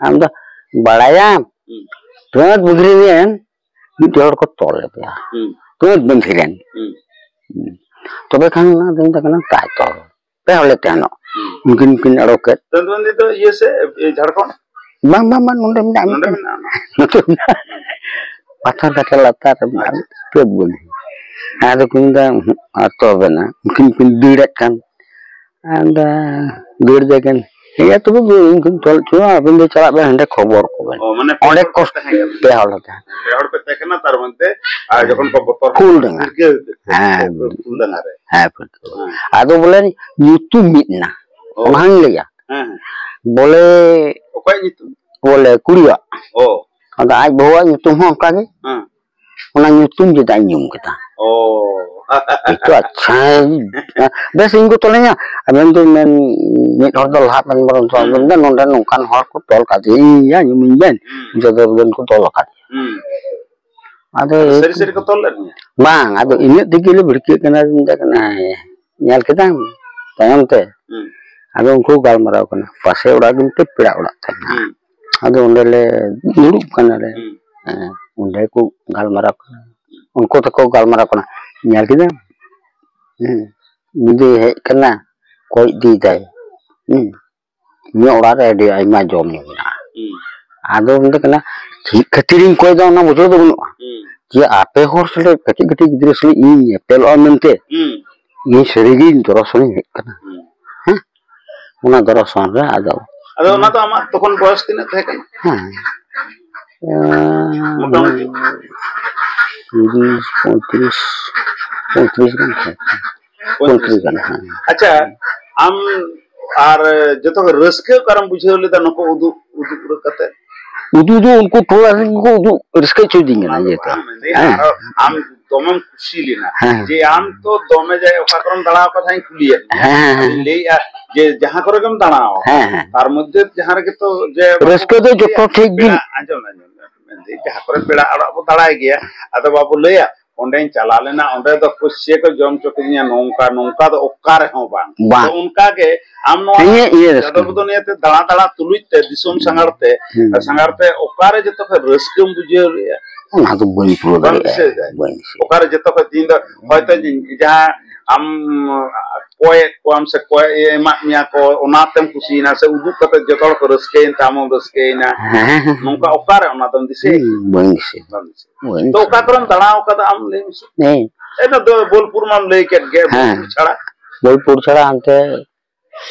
ᱟᱢ ᱫᱚ ᱵᱟᱲᱟᱭᱟᱢ, ᱦᱩᱸ᱾ ᱛᱚ ᱵᱟᱹᱜᱽᱨᱤ ᱨᱮᱱ ᱢᱤᱫᱴᱮᱡ ᱦᱚᱲ ᱠᱚ ᱛᱚᱞ ᱞᱮᱫᱮᱭᱟ᱾ ᱦᱩᱸ᱾ ᱛᱚ ᱵᱟᱹᱜᱽᱨᱤ ᱨᱮᱱ᱾ ᱦᱩᱸ᱾ ᱦᱩᱸ᱾ ᱛᱚᱵᱮ ᱠᱷᱟᱱ ᱚᱱᱟ ᱫᱚ ᱢᱮᱛᱟᱜ ᱠᱟᱱᱟ ᱛᱟᱭ ᱛᱚᱞ᱾ ᱯᱮ ᱦᱚᱲ ᱞᱮ ᱛᱟᱦᱮᱱᱚᱜ᱾ ᱦᱩᱸ᱾ ᱩᱱᱠᱤᱱ ᱠᱤᱱ ᱚᱰᱚᱠ ᱠᱮᱫ᱾ ᱛᱟᱹᱱᱫᱩᱣᱟᱹᱱᱫᱤ ᱫᱚ ᱤᱭᱟᱹ ᱥᱮ, ᱮ, ᱡᱷᱟᱲᱠᱷᱚᱸᱰ? ᱵᱟᱝ, ᱵᱟᱝ, ᱵᱟᱝ, ᱱᱚᱰᱮ ᱢᱮᱱᱟᱜᱼᱟ ᱱᱚᱰᱮ ᱢᱤᱫᱴᱮᱱ᱾ ᱢᱮᱱᱟᱜᱼᱟ ᱚᱱᱟ? ᱱᱚᱰᱮ ᱢᱮᱱᱟᱜᱼᱟ᱾ ᱯᱟᱛᱷᱚᱨ ᱜᱷᱟᱴᱟ ᱞᱟᱛᱟᱨ ᱨᱮ ᱢᱮᱱᱟᱜᱼᱟ᱾ ᱟᱪᱪᱷᱟ᱾ ᱯᱮ ᱵᱚᱱ᱾ ᱟᱫᱚ ᱠᱚ ᱢᱮᱱᱫᱟ, ᱩᱸᱦᱩᱜ, ᱟᱨ ᱛᱚᱵᱮ ᱱᱟ᱾ ᱩᱱᱠᱤᱱ ᱠᱤᱱ ᱫᱟᱹᱲᱮᱫ ᱠᱟᱱ᱾ ᱟᱫᱚ ᱫᱟᱹᱲ ᱫᱟᱠᱤᱱ᱾ ᱴᱷᱤᱠ ᱜᱮᱭᱟ, ᱛᱚᱵᱮ ᱤᱧ ᱜᱤᱧ ᱛᱚᱞ ᱦᱚᱪᱚᱣᱟ, ᱟᱵᱤᱱ ᱫᱚ ᱪᱟᱞᱟᱜ ᱵᱮᱱ ᱦᱟᱸᱰᱮ ᱠᱷᱚᱵᱚᱨ ᱠᱚᱵᱮᱱ᱾ ᱚ, ᱢᱟᱱᱮ ᱯᱮ ᱚᱸᱰᱮ ᱦᱚᱲ ᱯᱮ ᱠᱚᱥ-, ᱛᱟᱦᱮᱸ ᱠᱟᱱᱟ? ᱯᱮ ᱦᱚᱲ ᱞᱮ ᱛᱟᱦᱮᱸ ᱠᱟᱱᱟ᱾ ᱯᱮ ᱦᱚᱲ ᱯᱮ ᱛᱟᱦᱮᱸ ᱠᱟᱱᱟ, ᱛᱟᱨ ᱢᱚᱫᱽᱫᱷᱮ, ᱟᱨ ᱡᱚᱠᱷᱚᱱ ᱠᱚ ᱵᱚᱛᱚᱨ ᱯᱷᱩᱞ ᱰᱟᱸᱜᱟ᱾ ᱜᱤᱨᱠᱟᱹ ᱦᱮᱸ᱾ ᱯᱷᱩᱞ ᱰᱟᱸᱜᱟ ᱨᱮ᱾ ᱦᱮᱸ, ᱯᱷᱩᱞ᱾ ᱦᱮᱸ᱾ ᱟᱫᱚ ᱵᱚᱞᱮ ᱧᱩᱛᱩᱢ ᱢᱤᱫ ᱮᱱᱟ, ᱚ᱾ ᱚᱱᱟᱧ ᱞᱟᱹᱭᱟ᱾ ᱦᱮᱸ, ᱦᱮᱸ᱾ ᱵᱚᱞᱮ ᱚᱠᱚᱭᱟᱜ ᱧᱩᱛᱩᱢ? ᱵᱚᱞᱮ ᱠᱩᱲᱤᱭᱟᱜ᱾ ᱚ᱾ ᱟᱫᱚ ᱟᱡ ᱵᱟᱹᱦᱩᱣᱟᱜ ᱧᱩᱛᱩᱢ ᱦᱚᱸ ᱚᱱᱠᱟ ᱜᱮ᱾ ᱦᱮᱸ᱾ ᱚᱱᱟ ᱧᱩᱛᱩᱢ ᱪᱮᱫᱟᱜ ᱤᱧ ᱧᱩᱢ ᱠᱮᱫᱟ? ᱚ᱾ ᱤᱧ ᱛᱚ ᱟᱪᱪᱷᱟ, ᱵᱮᱥ, ᱤᱧ ᱠᱚ ᱛᱚᱞᱮᱧᱟ᱾ ᱟᱵᱮᱱ ᱫᱚ ᱢᱮᱱ, ᱢᱤᱫ ᱦᱚᱲ ᱫᱚ ᱞᱟᱦᱟ ᱵᱮᱱ ᱵᱚᱞᱚᱱ ᱛᱚ, ᱦᱩᱸ᱾ ᱟᱵᱮᱱ ᱫᱚ ᱱᱚᱰᱮ ᱱᱚᱝᱠᱟᱱ ᱦᱚᱲ ᱠᱚ ᱛᱚᱞ ᱠᱟᱫᱮᱭᱟ, ᱤᱧ ᱧᱩᱢᱤᱧ ᱵᱮᱱ, ᱦᱩᱸ᱾ ᱡᱚᱛᱚ ᱵᱮᱱ ᱠᱚ ᱛᱚᱞ ᱟᱠᱟᱫᱮᱭᱟ᱾ ᱦᱩᱸ᱾ ᱟᱫᱚ ᱟᱫᱚ ᱥᱟᱹᱨᱤ ᱥᱟᱹᱨᱤ ᱠᱚ ᱛᱚᱞ ᱞᱮᱫ ᱢᱮᱭᱟ? ᱵᱟᱝ, ᱟᱫᱚ ᱤᱱᱟᱹᱜ ᱛᱮᱜᱮ ᱞᱮ ᱵᱷᱤᱲᱠᱟᱹᱜ ᱠᱟᱱᱟ, ᱢᱮᱛᱟᱭ ᱠᱟᱱᱟ, "ᱦᱮᱸ, ᱧᱮᱞ ᱠᱮᱫᱟᱢ ᱛᱟᱭᱚᱢ ᱛᱮ?" ᱦᱩᱸ᱾ ᱟᱫᱚ ᱩᱱᱠᱩ ᱜᱟᱞᱢᱟᱨᱟᱣ ᱠᱟᱱᱟ, ᱯᱟᱥᱮ ᱚᱲᱟᱜ ᱜᱮ ᱢᱤᱫᱴᱮᱡ ᱯᱮᱲᱟ ᱚᱲᱟᱜ ᱛᱟᱦᱮᱸ ᱠᱟᱱᱟ᱾ ᱦᱩᱸ᱾ ᱟᱫᱚ ᱚᱸᱰᱮ ᱞᱮ ᱫᱩᱲᱩᱵ ᱠᱟᱱᱟᱞᱮ᱾ ᱦᱩᱸ᱾ ᱦᱮᱸ, ᱚᱸᱰᱮ ᱠᱚ ᱜᱟᱞᱢᱟᱨᱟᱣ ᱠᱟᱱᱟ, ᱩᱱᱠᱩ ᱛᱟᱠᱚ ᱜᱟᱞᱢᱟᱨᱟᱣ ᱠᱟᱱᱟ, "ᱧᱮᱞ ᱠᱮᱫᱟᱢ? ᱦᱮᱸ, ᱧᱤᱫᱟᱹ ᱦᱮᱡ ᱠᱟᱱᱟ, ᱠᱚᱭ ᱤᱫᱤᱭᱮᱫᱟᱭ, ᱦᱮᱸ, ᱤᱧᱟᱹᱜ ᱚᱲᱟᱜ ᱨᱮ ᱟᱹᱰᱤ ᱟᱭᱢᱟ ᱡᱚᱢ ᱧᱩ ᱢᱮᱱᱟᱜᱼᱟ᱾" ᱦᱩᱸ᱾ ᱟᱫᱚ ᱢᱮᱱᱫᱟ ᱠᱟᱱᱟ, "ᱪᱮᱫ ᱠᱷᱟᱹᱛᱤᱨᱤᱧ ᱠᱚᱭ ᱫᱟ ᱚᱱᱟ ᱵᱩᱡᱷᱟᱹᱣ ᱫᱚ ᱵᱟᱹᱱᱩᱜᱼᱟ, ᱦᱩᱸ᱾ ᱡᱮ ᱟᱯᱮ ᱦᱚᱲ ᱥᱟᱞᱟᱜ ᱠᱟᱹᱴᱤᱡ ᱠᱟᱹᱴᱤᱡ ᱜᱤᱫᱽᱨᱟᱹ ᱥᱟᱞᱟᱜ ᱤᱧ ᱧᱮᱯᱮᱞᱚᱜᱼᱟ ᱢᱮᱱᱛᱮ ᱦᱩᱸ᱾ ᱤᱧ ᱥᱟᱹᱨᱤᱜᱮ ᱤᱧ ᱫᱚᱨᱚᱥᱚᱱᱤᱧ ᱦᱮᱡ ᱠᱟᱱᱟ᱾" ᱦᱩᱸ᱾ ᱦᱮᱸ? ᱚᱱᱟ ᱫᱚᱨᱚᱥᱚᱱ ᱨᱮ ᱟᱫᱚ ᱟᱫᱚ ᱚᱱᱟ ᱫᱚ ᱟᱢᱟᱜ ᱛᱚᱠᱷᱚᱱ ᱵᱚᱭᱚᱥ ᱛᱤᱱᱟᱹᱜ ᱛᱟᱦᱮᱸ ᱠᱟᱱᱟ? ᱦᱮᱸ᱾ ᱢᱚᱴᱟᱢᱩᱴᱤ? ᱛᱤᱨᱤᱥ, ᱯᱚᱸᱭᱛᱨᱤᱥ, ᱯᱚᱸᱭᱛᱨᱤᱥ ᱜᱟᱱ ᱛᱟᱦᱮᱸ ᱠᱟᱱᱟ᱾ ᱯᱚᱸᱭᱛᱨᱤᱥ ᱜᱟᱱ, ᱦᱮᱸ᱾ ᱟᱪᱪᱷᱟ, ᱟᱢ ᱟᱨ ᱡᱚᱛᱚ ᱠᱷᱚᱱ ᱨᱟᱹᱥᱠᱟᱹ ᱚᱠᱟᱨᱮᱢ ᱵᱩᱡᱷᱟᱹᱣ ᱞᱮᱫᱟ ᱱᱩᱠᱩ ᱩᱫᱩᱜ, ᱩᱫᱩᱜ ᱠᱟᱛᱮ? ᱩᱫᱩᱜ ᱫᱚ ᱩᱱᱠᱩ ᱴᱚᱞᱟ ᱨᱮᱱ ᱜᱮᱠᱚ ᱩᱫᱩᱜ ᱨᱟᱹᱥᱠᱟᱹ ᱦᱚᱪᱚᱭᱤᱫᱤᱧ ᱠᱟᱱᱟ, ᱚᱱᱟ ᱫᱚ ᱤᱭᱟᱹ ᱛᱮ᱾ ᱵᱟᱝ, ᱢᱮᱱᱫᱟᱹᱧ, ᱦᱮᱸ᱾ ᱟᱨᱚ ᱟᱢ ᱫᱚᱢᱮᱢ ᱠᱩᱥᱤ ᱞᱮᱱᱟ᱾ ᱦᱮᱸ᱾ ᱡᱮ ᱟᱢ ᱛᱚ ᱫᱚᱢᱮ ᱡᱟᱭᱜᱟ ᱚᱠᱟ ᱠᱚᱨᱮᱢ ᱫᱟᱬᱟ ᱟᱠᱟᱫᱟ ᱦᱟᱸᱜ ᱤᱧ ᱠᱩᱞᱤᱭᱮᱫ ᱢᱮᱭᱟ᱾ ᱦᱮᱸ, ᱦᱮᱸ, ᱟᱫᱚᱧ ᱦᱮᱸ᱾ ᱞᱟᱹᱭᱮᱫᱼᱟ ᱡᱮ ᱡᱟᱦᱟᱸ ᱠᱚᱨᱮ ᱜᱮᱢ ᱫᱟᱬᱟ ᱟᱠᱟᱫᱟ, ᱦᱮᱸ, ᱦᱮᱸ᱾ ᱛᱟᱨ ᱢᱚᱫᱽᱫᱷᱮ ᱡᱟᱦᱟᱸ ᱨᱮᱜᱮ ᱛᱚ ᱡᱮ ᱨᱟᱹᱥᱠᱟᱹ ᱫᱚ ᱡᱚᱛᱚ ᱴᱷᱤᱠ ᱜᱮ᱾ ᱯᱮᱲᱟ, ᱟᱸᱡᱚᱢ ᱢᱮ, ᱟᱸᱡᱚᱢ ᱢᱮ, ᱢᱮᱱᱫᱟᱹᱧ ᱡᱟᱦᱟᱸ ᱠᱚᱨᱮ ᱯᱮᱲᱟ ᱚᱲᱟᱜ ᱵᱚ ᱫᱟᱬᱟᱭ ᱜᱮᱭᱟ, ᱟᱫᱚ ᱵᱟᱵᱚ ᱞᱟᱹᱭᱟ, "ᱚᱸᱰᱮᱧ ᱪᱟᱞᱟᱣ ᱞᱮᱱᱟ, ᱚᱸᱰᱮ ᱫᱚ ᱠᱚ ᱪᱮᱫ ᱠᱚ ᱡᱚᱢ ᱦᱚᱪᱚ ᱠᱤᱫᱤᱧᱟ, ᱱᱚᱝᱠᱟ ᱱᱚᱝᱠᱟ", ᱫᱚ ᱚᱠᱟ ᱨᱮᱦᱚᱸ ᱵᱟᱝ᱾ ᱵᱟᱝ᱾ ᱛᱚ ᱚᱱᱠᱟ ᱜᱮ ᱟᱢ ᱱᱚᱣᱟ ᱤᱧᱟᱹᱜ ᱤᱭᱟᱹ ᱨᱟᱹᱥᱠᱟᱹ᱾ ᱡᱟᱫᱚᱵ ᱵᱚᱫᱚᱱᱤᱭᱟᱹ ᱛᱮ ᱫᱟᱬᱟ ᱫᱟᱬᱟ ᱛᱩᱞᱩᱡ ᱛᱮ, ᱫᱤᱥᱚᱢ ᱥᱟᱸᱜᱷᱟᱨ ᱛᱮ, ᱦᱩᱸ᱾ ᱥᱟᱸᱜᱷᱟᱨ ᱛᱮ ᱚᱠᱟᱨᱮ ᱡᱚᱛᱚ ᱠᱷᱚᱱ ᱨᱟᱹᱥᱠᱟᱹᱢ ᱵᱩᱡᱷᱟᱹᱣ ᱞᱮᱫᱼᱟ? ᱚᱱᱟ ᱫᱚ ᱵᱟᱹᱧ ᱯᱩᱨᱟᱹᱣ ᱵᱟᱢ ᱫᱟᱲᱮᱭᱟᱜᱼᱟ᱾ ᱫᱤᱥᱟᱹᱭᱮᱫᱟ? ᱵᱟᱹᱧ ᱫᱤᱥᱟᱹᱭᱮᱫᱟ᱾ ᱚᱠᱟᱨᱮ ᱡᱚᱛᱚ ᱠᱷᱚᱱ ᱛᱤᱦᱤᱧ ᱫᱚ ᱦᱚᱭᱛᱳ ᱡᱟᱦᱟᱸ ᱟᱢ ᱠᱚᱭᱮᱫ ᱠᱚᱣᱟᱢ ᱥᱮ ᱠᱚᱭ ᱮᱢᱟᱫ ᱢᱮᱭᱟ ᱠᱚ, ᱚᱱᱟᱛᱮᱢ ᱠᱩᱥᱤᱭᱮᱱᱟ, ᱥᱮ ᱩᱫᱩᱜ ᱠᱟᱛᱮ ᱡᱚᱛᱚ ᱦᱚᱲ ᱠᱚ ᱨᱟᱹᱥᱠᱟᱹᱭᱮᱱ ᱛᱮ ᱟᱢ ᱦᱚᱸᱢ ᱨᱟᱹᱥᱠᱟᱹᱭᱮᱱᱟ? ᱦᱮᱸ, ᱦᱮᱸ, ᱦᱮᱸ᱾ ᱱᱚᱝᱠᱟ ᱚᱠᱟᱨᱮ ᱚᱱᱟ ᱫᱚᱢ ᱫᱤᱥᱟᱹᱭᱮᱫᱟ? ᱦᱩᱸ, ᱵᱟᱹᱧ ᱫᱤᱥᱟᱹᱭᱮᱫᱟ᱾ ᱵᱟᱢ ᱫᱤᱥᱟᱹᱭᱮᱫᱟ᱾ ᱵᱟᱹᱧ ᱛᱚ ᱚᱠᱟ ᱫᱤᱥᱟᱹᱭᱮᱫᱟ᱾ ᱠᱚᱨᱮᱢ ᱫᱟᱬᱟ ᱟᱠᱟᱫᱟ ᱟᱢ ᱞᱟᱹᱭ ᱢᱮᱥᱮ? ᱦᱮᱸ᱾ ᱮᱱᱟ ᱫᱚ ᱵᱳᱞᱯᱩᱨ ᱢᱟᱢ ᱞᱟᱹᱭ ᱠᱮᱫ ᱜᱮ, ᱦᱮᱸ᱾ ᱵᱳᱞᱯᱩᱨ ᱪᱷᱟᱲᱟ? ᱵᱳᱞᱯᱩᱨ ᱪᱷᱟᱲᱟ ᱦᱟᱱᱛᱮ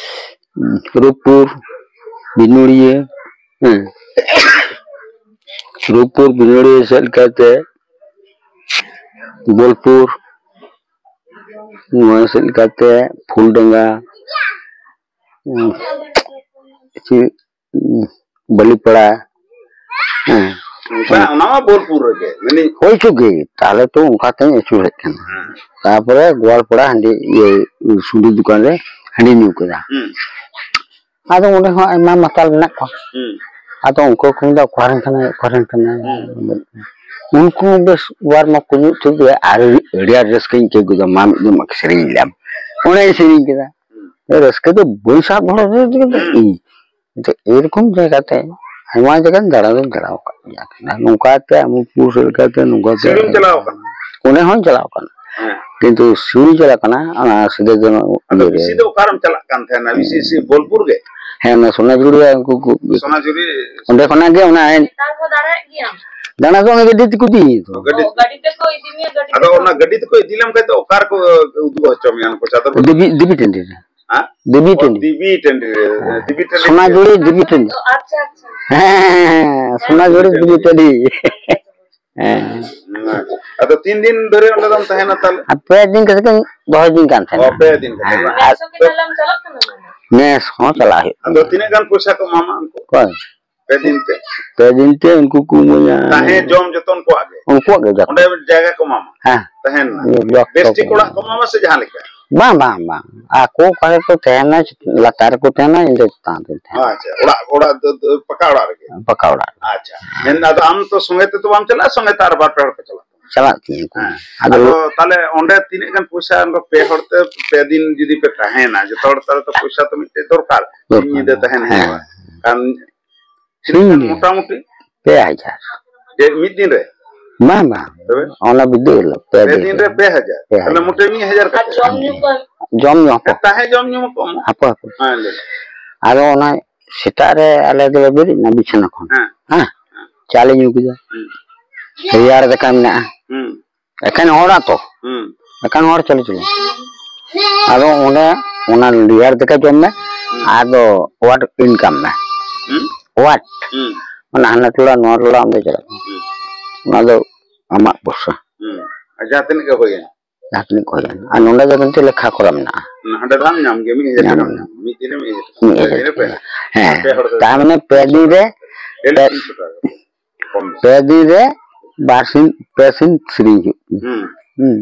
ᱨᱩᱯᱯᱩᱨ, ᱵᱤᱱᱩᱲᱤᱭᱟᱹ, ᱦᱮᱸ, ᱨᱩᱯᱯᱩᱨ, ᱵᱤᱱᱩᱲᱤᱭᱟᱹ ᱥᱮᱫ ᱞᱮᱠᱟᱛᱮ ᱵᱳᱞᱯᱩᱨ, ᱱᱚᱣᱟ ᱥᱮᱫ ᱞᱮᱠᱟᱛᱮ ᱯᱷᱩᱞᱰᱟᱸᱜᱟ, ᱩᱸ, ᱪᱮᱫ, ᱩᱸ, ᱵᱟᱹᱞᱤᱯᱟᱲᱟ, ᱦᱮᱸ᱾ ᱚᱱᱠᱟ, ᱚᱱᱟ ᱢᱟ ᱵᱳᱞᱯᱩᱨ ᱨᱮᱜᱮ, ᱢᱮᱱᱫᱟᱹᱧ᱾ ᱦᱳᱭ ᱪᱚ ᱜᱮ, ᱛᱟᱦᱞᱮ ᱛᱚ ᱚᱱᱠᱟ ᱛᱮᱧ ᱟᱹᱪᱩᱨ ᱦᱮᱡ ᱠᱟᱱᱟ᱾ ᱦᱮᱸ᱾ ᱛᱟᱯᱚᱨᱮ ᱜᱳᱣᱟᱞᱯᱟᱲᱟ ᱦᱟᱺᱰᱤ, ᱤᱭᱟᱹ, ᱥᱩᱸᱰᱤ ᱫᱚᱠᱟᱱ ᱨᱮ ᱦᱟᱺᱰᱤ ᱧᱩ ᱠᱮᱫᱟ᱾ ᱦᱩᱸ᱾ ᱟᱫᱚ ᱚᱸᱰᱮ ᱦᱚᱸ ᱟᱭᱢᱟ ᱢᱟᱛᱟᱞ ᱢᱮᱱᱟᱜ ᱠᱚᱣᱟ᱾ ᱦᱩᱸ᱾ ᱟᱫᱚ ᱩᱱᱠᱩ ᱠᱚ ᱢᱮᱱᱫᱟ, "ᱚᱠᱟᱨᱮᱱ ᱠᱟᱱᱟᱭ, ᱚᱠᱟᱨᱮᱱ ᱠᱟᱱᱟᱭ?" ᱦᱩᱸ᱾ ᱩᱱᱠᱩ ᱵᱮᱥ ᱚᱣᱟᱨᱢ ᱟᱯ ᱠᱚ ᱧᱩ ᱦᱚᱪᱚ ᱠᱮᱫᱟ, ᱟᱨ ᱟᱹᱰᱤ ᱟᱸᱴ ᱨᱟᱹᱥᱠᱟᱹᱧ ᱟᱹᱭᱠᱟᱹᱣ ᱠᱮᱫᱟ, "ᱢᱟ ᱢᱤᱫ ᱫᱚᱢ ᱥᱮᱨᱮᱧ ᱞᱮᱢ", ᱚᱱᱟᱧ ᱥᱮᱨᱮᱧ ᱠᱮᱫᱟ᱾ ᱦᱩᱸ᱾ ᱨᱟᱹᱥᱠᱟᱹ ᱫᱚ ᱵᱟᱹᱧ ᱥᱟᱵ ᱫᱚᱦᱚ ᱫᱟᱲᱮ ᱠᱮᱫᱟ ᱦᱩᱸ᱾ ᱤᱧ᱾ ᱛᱚ ᱮᱨᱚᱠᱚᱢ ᱡᱟᱭᱜᱟᱛᱮ ᱟᱭᱢᱟ ᱡᱟᱭᱜᱟᱧ ᱫᱟᱬᱟ ᱫᱚᱧ ᱫᱟᱬᱟ ᱟᱠᱟᱫ ᱜᱮᱭᱟ᱾ ᱱᱚᱝᱠᱟᱛᱮ ᱟᱢ ᱯᱩᱨᱩᱥ ᱞᱮᱠᱟᱛᱮ ᱱᱚᱝᱠᱟᱛᱮ ᱥᱤᱣᱲᱤᱢ ᱪᱟᱞᱟᱣ ᱟᱠᱟᱱᱟ? ᱚᱸᱰᱮ ᱦᱚᱸᱧ ᱪᱟᱞᱟᱣ ᱟᱠᱟᱱᱟ᱾ ᱦᱮᱸ᱾ ᱠᱤᱱᱛᱩ ᱥᱤᱣᱲᱤ ᱪᱟᱞᱟᱜ ᱠᱟᱱᱟ, ᱚᱱᱟ ᱥᱤᱫᱟᱹ ᱫᱚ ᱟᱫᱚ ᱤᱭᱟᱹ ᱨᱮ᱾ ᱵᱮᱥᱤ ᱫᱚ ᱚᱠᱟᱨᱮᱢ ᱪᱟᱞᱟᱜ ᱠᱟᱱ ᱛᱟᱦᱮᱱᱟ? ᱵᱮᱥᱤ ᱥᱤ ᱵᱳᱞᱯᱩᱨ ᱜᱮ? ᱦᱮᱸ, ᱚᱱᱟ ᱥᱚᱱᱟᱡᱷᱩᱨᱤ ᱩᱱᱠᱩ ᱠᱚ, ᱥᱚᱱᱟᱡᱷᱩᱨᱤ? ᱚᱸᱰᱮ ᱠᱷᱚᱱᱟᱜ ᱜᱮ ᱚᱱᱟ ᱱᱮᱛᱟᱨ ᱦᱚᱸ ᱫᱟᱬᱟᱭᱮᱫ ᱜᱮᱭᱟᱢ? ᱫᱟᱬᱟ ᱫᱚ ᱚᱱᱟ ᱜᱟᱹᱰᱤ ᱛᱮᱠᱚ ᱤᱫᱤᱭᱮᱫ ᱫᱚ᱾ ᱜᱟᱹᱰᱤ ᱚ, ᱜᱟᱹᱰᱤ ᱛᱮᱠᱚ ᱤᱫᱤ ᱢᱮᱭᱟ, ᱜᱟᱹᱰᱤ ᱟᱫᱚ ᱛᱮᱠᱚ ᱚᱱᱟ ᱜᱟᱹᱰᱤ ᱛᱮᱠᱚ ᱤᱫᱤ ᱞᱮᱢ ᱠᱷᱟᱡ ᱫᱚ ᱚᱠᱟ ᱨᱮᱠᱚ ᱩᱫᱩᱜ ᱦᱚᱪᱚ ᱢᱮᱭᱟ ᱩᱱᱠᱩ ᱪᱟᱫᱚᱨ ᱵᱟᱹᱴᱤ? ᱫᱮᱵᱤ, ᱫᱮᱵᱤ ᱴᱟᱺᱰᱤ ᱨᱮ᱾ ᱦᱮᱸ? ᱫᱮᱵᱤ ᱚ, ᱴᱟᱺᱰᱤ᱾ ᱫᱮᱵᱤ ᱴᱟᱺᱰᱤ ᱨᱮ, ᱦᱮᱸ᱾ ᱫᱮᱵᱤ ᱴᱟᱺᱰᱤ ᱥᱚᱱᱟᱡᱷᱩᱨᱤ ᱨᱮ᱾ ᱫᱮᱵᱤ ᱴᱟᱺᱰᱤ᱾ ᱟᱪᱪᱷᱟ, ᱟᱪᱪᱷᱟ᱾ ᱦᱮᱸ, ᱦᱮᱸ, ᱦᱮᱸ, ᱦᱮᱸ, ᱥᱚᱱᱟᱡᱷᱩᱨᱤ ᱫᱮᱵᱤ ᱴᱟᱺᱰᱤ᱾ ᱦᱮᱸ᱾ ᱦᱮᱸ᱾ ᱟᱫᱚ ᱛᱤᱱ ᱫᱤᱱ ᱫᱷᱚᱨᱮ ᱚᱸᱰᱮ ᱫᱚᱢ ᱛᱟᱦᱮᱱᱟ ᱛᱟᱦᱞᱮ? ᱟᱨ ᱯᱮ ᱫᱤᱱ ᱠᱟᱛᱮ ᱠᱚ ᱫᱚᱦᱚᱭ ᱫᱤᱧ ᱠᱟᱱ ᱛᱟᱦᱮᱱᱟ᱾ ᱚ, ᱯᱮ ᱫᱤᱱ ᱠᱟᱛᱮ ᱦᱮᱸ, ᱵᱟᱝ? ᱟᱨ ᱱᱮᱥ ᱦᱚᱸ ᱠᱤ ᱛᱟᱦᱞᱮᱢ ᱪᱟᱞᱟᱜ ᱠᱟᱱᱟ? ᱱᱮᱥ ᱦᱚᱸ ᱪᱟᱞᱟᱜ ᱦᱩᱭᱩᱜ ᱟᱫᱚ ᱠᱟᱱᱟ᱾ ᱛᱤᱱᱟᱹᱜ ᱜᱟᱱ ᱯᱚᱭᱥᱟ ᱠᱚ ᱮᱢᱟᱢᱟ ᱩᱱᱠᱩ? ᱚᱠᱚᱭ? ᱯᱮ ᱫᱤᱱ ᱛᱮ? ᱯᱮ ᱫᱤᱱ ᱛᱮ ᱩᱱᱠᱩ ᱠᱚ ᱤᱢᱟᱹᱧᱟ᱾ ᱛᱟᱦᱮᱸ ᱡᱚᱢ ᱡᱚᱛᱚᱱ ᱠᱚᱣᱟᱜ ᱜᱮ? ᱩᱱᱠᱩᱣᱟᱜ ᱜᱮ ᱡᱚᱛᱚ᱾ ᱚᱸᱰᱮ ᱡᱟᱭᱜᱟ ᱠᱚ ᱮᱢᱟᱢᱟ? ᱦᱮᱸ᱾ ᱛᱟᱦᱮᱱ ᱨᱮᱱᱟᱜ? ᱡᱚᱛᱚ ᱵᱮᱥ ᱴᱷᱤᱠ ᱠᱚ ᱚᱲᱟᱜ ᱮᱢᱟᱢᱟ᱾ ᱠᱚ ᱮᱢᱟᱢᱟ ᱥᱮ ᱡᱟᱦᱟᱸ ᱞᱮᱠᱟ? ᱵᱟᱝ, ᱵᱟᱝ, ᱵᱟᱝ᱾ ᱟᱠᱚ ᱚᱠᱟ ᱨᱮᱠᱚ ᱛᱟᱦᱮᱱᱟ, ᱞᱟᱛᱟᱨ ᱨᱮᱠᱚ ᱛᱟᱦᱮᱱᱟ, ᱤᱧ ᱫᱚ ᱪᱮᱛᱟᱱ ᱨᱮᱧ ᱛᱟᱦᱮᱱᱟ᱾ ᱟᱪᱪᱷᱟ, ᱚᱲᱟᱜ, ᱚᱲᱟᱜ ᱫᱚ, ᱫᱚ ᱯᱟᱠᱟ ᱚᱲᱟᱜ ᱨᱮᱜᱮ? ᱯᱟᱠᱟ ᱚᱲᱟᱜ ᱨᱮ᱾ ᱟᱪᱪᱷᱟ᱾ ᱢᱮᱱᱫᱟ, ᱟᱫᱚ ᱟᱢ ᱛᱚ ᱥᱚᱸᱜᱮ ᱛᱮᱫᱚ ᱵᱟᱢ ᱪᱟᱞᱟᱜᱼᱟ, ᱥᱚᱸᱜᱮ ᱛᱮ ᱟᱨ ᱵᱟᱨ ᱯᱮ ᱦᱚᱲ ᱠᱚ ᱪᱟᱞᱟᱜ ᱠᱟᱱᱟ᱾ ᱪᱟᱞᱟᱜ ᱛᱤᱧᱟᱹ ᱠᱚ᱾ ᱦᱮᱸ᱾ ᱟᱫᱚ ᱟᱫᱚ ᱛᱟᱦᱞᱮ ᱚᱸᱰᱮ ᱛᱤᱱᱟᱹᱜ ᱜᱟᱱ ᱯᱚᱭᱥᱟ, ᱚᱱᱠᱟ ᱯᱮ ᱦᱚᱲ ᱛᱮ ᱯᱮ ᱫᱤᱱ ᱡᱩᱫᱤ ᱯᱮ ᱛᱟᱦᱮᱱᱟ, ᱡᱚᱛᱚ ᱦᱚᱲ ᱛᱟᱦᱞᱮ ᱛᱚ ᱯᱚᱭᱥᱟ ᱛᱚ ᱢᱤᱫᱴᱮᱡ ᱫᱚᱨᱠᱟᱨ᱾ ᱢᱤᱫ ᱫᱚᱨᱠᱟᱨ᱾ ᱧᱤᱫᱟᱹ ᱛᱟᱦᱮᱱ ᱦᱮᱸ᱾ ᱦᱩᱭᱩᱜᱼᱟ᱾ ᱠᱷᱟᱱ ᱛᱤᱱᱟᱹᱜ ᱜᱟᱱ ᱥᱤᱧ ᱜᱮ᱾ ᱢᱚᱴᱟᱢᱩᱴᱤ? ᱯᱮ ᱦᱟᱡᱟᱨ᱾ ᱡᱮ ᱢᱤᱫ ᱫᱤᱱ ᱨᱮ? ᱵᱟᱝ, ᱵᱟᱝ᱾ ᱛᱚᱵᱮ? ᱚᱱᱟ ᱵᱤᱫᱟᱹ ᱦᱤᱞᱳᱜ, ᱯᱮ ᱯᱮ ᱫᱤᱱ ᱫᱤᱱ ᱨᱮ? ᱨᱮ ᱯᱮ ᱦᱟᱡᱟᱨ? ᱯᱮ ᱦᱟᱡᱟᱨ᱾ ᱛᱟᱦᱞᱮ ᱢᱚᱴᱮ ᱢᱤᱫ ᱦᱟᱡᱟᱨ ᱟᱨ ᱠᱟᱛᱮ᱾ ᱡᱚᱢ ᱧᱩ ᱠᱚ? ᱡᱚᱢ ᱧᱩ ᱦᱟᱯᱳ᱾ ᱦᱮᱸ, ᱛᱟᱦᱮᱸ ᱡᱚᱢ ᱧᱩ ᱢᱟᱠᱚ ᱮᱢᱚᱜ᱾ ᱦᱟᱯᱳ, ᱦᱟᱯᱳ᱾ ᱦᱮᱸ, ᱞᱟᱹᱭ ᱢᱮ᱾ ᱟᱫᱚ ᱚᱱᱟ ᱥᱮᱛᱟᱜ ᱨᱮ ᱟᱞᱮ ᱫᱚᱞᱮ ᱵᱮᱨᱮᱫ ᱮᱱᱟ ᱵᱤᱪᱷᱟᱱᱟ ᱠᱷᱚᱱ᱾ ᱦᱮᱸ᱾ ᱦᱮᱸ? ᱪᱟ ᱞᱮ ᱧᱩ ᱠᱮᱫᱟ᱾ ᱦᱩᱸ᱾ ᱨᱮᱭᱟᱲ ᱫᱟᱠᱟ ᱢᱮᱱᱟᱜᱼᱟ᱾ ᱦᱩᱸ᱾ ᱮᱠᱷᱮᱱ ᱦᱚᱲᱟᱜ ᱛᱚ᱾ ᱦᱩᱸ᱾ ᱮᱠᱷᱮᱱ ᱦᱚᱲ ᱪᱟᱹᱞᱩ ᱪᱟᱹᱞᱩ᱾ ᱟᱫᱚ ᱚᱸᱰᱮ ᱚᱱᱟ ᱨᱮᱭᱟᱲ ᱫᱟᱠᱟ ᱡᱚᱢ ᱢᱮ᱾ ᱟᱫᱚ ᱣᱟᱴ ᱤᱱᱠᱟᱢ ᱢᱮ᱾ ᱦᱩᱸ? ᱣᱟᱴ? ᱦᱩᱸ᱾ ᱚᱱᱟ ᱦᱟᱱᱟ ᱴᱚᱞᱟ, ᱱᱚᱣᱟ ᱴᱚᱞᱟ, ᱟᱢ ᱫᱚ ᱪᱟᱞᱟᱜ ᱢᱮ᱾ ᱦᱩᱸ᱾ ᱚᱱᱟ ᱫᱚ ᱟᱢᱟᱜ ᱯᱚᱭᱥᱟ᱾ ᱦᱩᱸ᱾ ᱟᱨ ᱡᱟᱦᱟᱸ ᱛᱤᱱᱟᱹᱜ ᱜᱮ ᱦᱩᱭᱮᱱ᱾ ᱡᱟᱦᱟᱸ ᱛᱤᱱᱟᱹᱜ ᱠᱚ ᱦᱩᱭᱮᱱ᱾ ᱟᱨ ᱱᱚᱸᱰᱮ ᱫᱚ ᱠᱤᱱᱛᱩ ᱞᱮᱠᱷᱟ ᱠᱚᱨᱟ ᱢᱮᱱᱟᱜᱼᱟ᱾ ᱦᱟᱸᱰᱮ ᱫᱚ ᱟᱢ ᱧᱟᱢ ᱜᱮ, ᱢᱤᱫ ᱦᱟᱡᱟᱨ ᱧᱟᱢ ᱴᱟᱠᱟ ᱟᱢ᱾ ᱧᱟᱢ᱾ ᱢᱤᱫ ᱫᱤᱱ ᱨᱮ ᱢᱤᱫ ᱦᱟᱡᱟᱨ ᱴᱟᱠᱟ᱾ ᱢᱤᱫ ᱦᱟᱡᱟᱨ ᱯᱮ ᱴᱟᱠᱟ᱾ ᱦᱮᱸ᱾ ᱯᱮ ᱦᱚᱲ ᱫᱚ ᱛᱟᱨ ᱢᱟᱱᱮ ᱯᱮ ᱫᱤᱱ ᱨᱮ ᱰᱮᱞᱤ ᱯᱮ ᱛᱤᱱᱥᱚ ᱴᱟᱠᱟ᱾ ᱠᱚᱢ ᱫᱚ᱾ ᱯᱮ ᱫᱤᱱ ᱨᱮ ᱵᱟᱨ ᱥᱤᱧ, ᱯᱮ ᱥᱤᱧ ᱥᱮᱨᱮᱧ ᱦᱩᱭᱩᱜ ᱠᱟᱱᱟ᱾ ᱦᱩᱸ᱾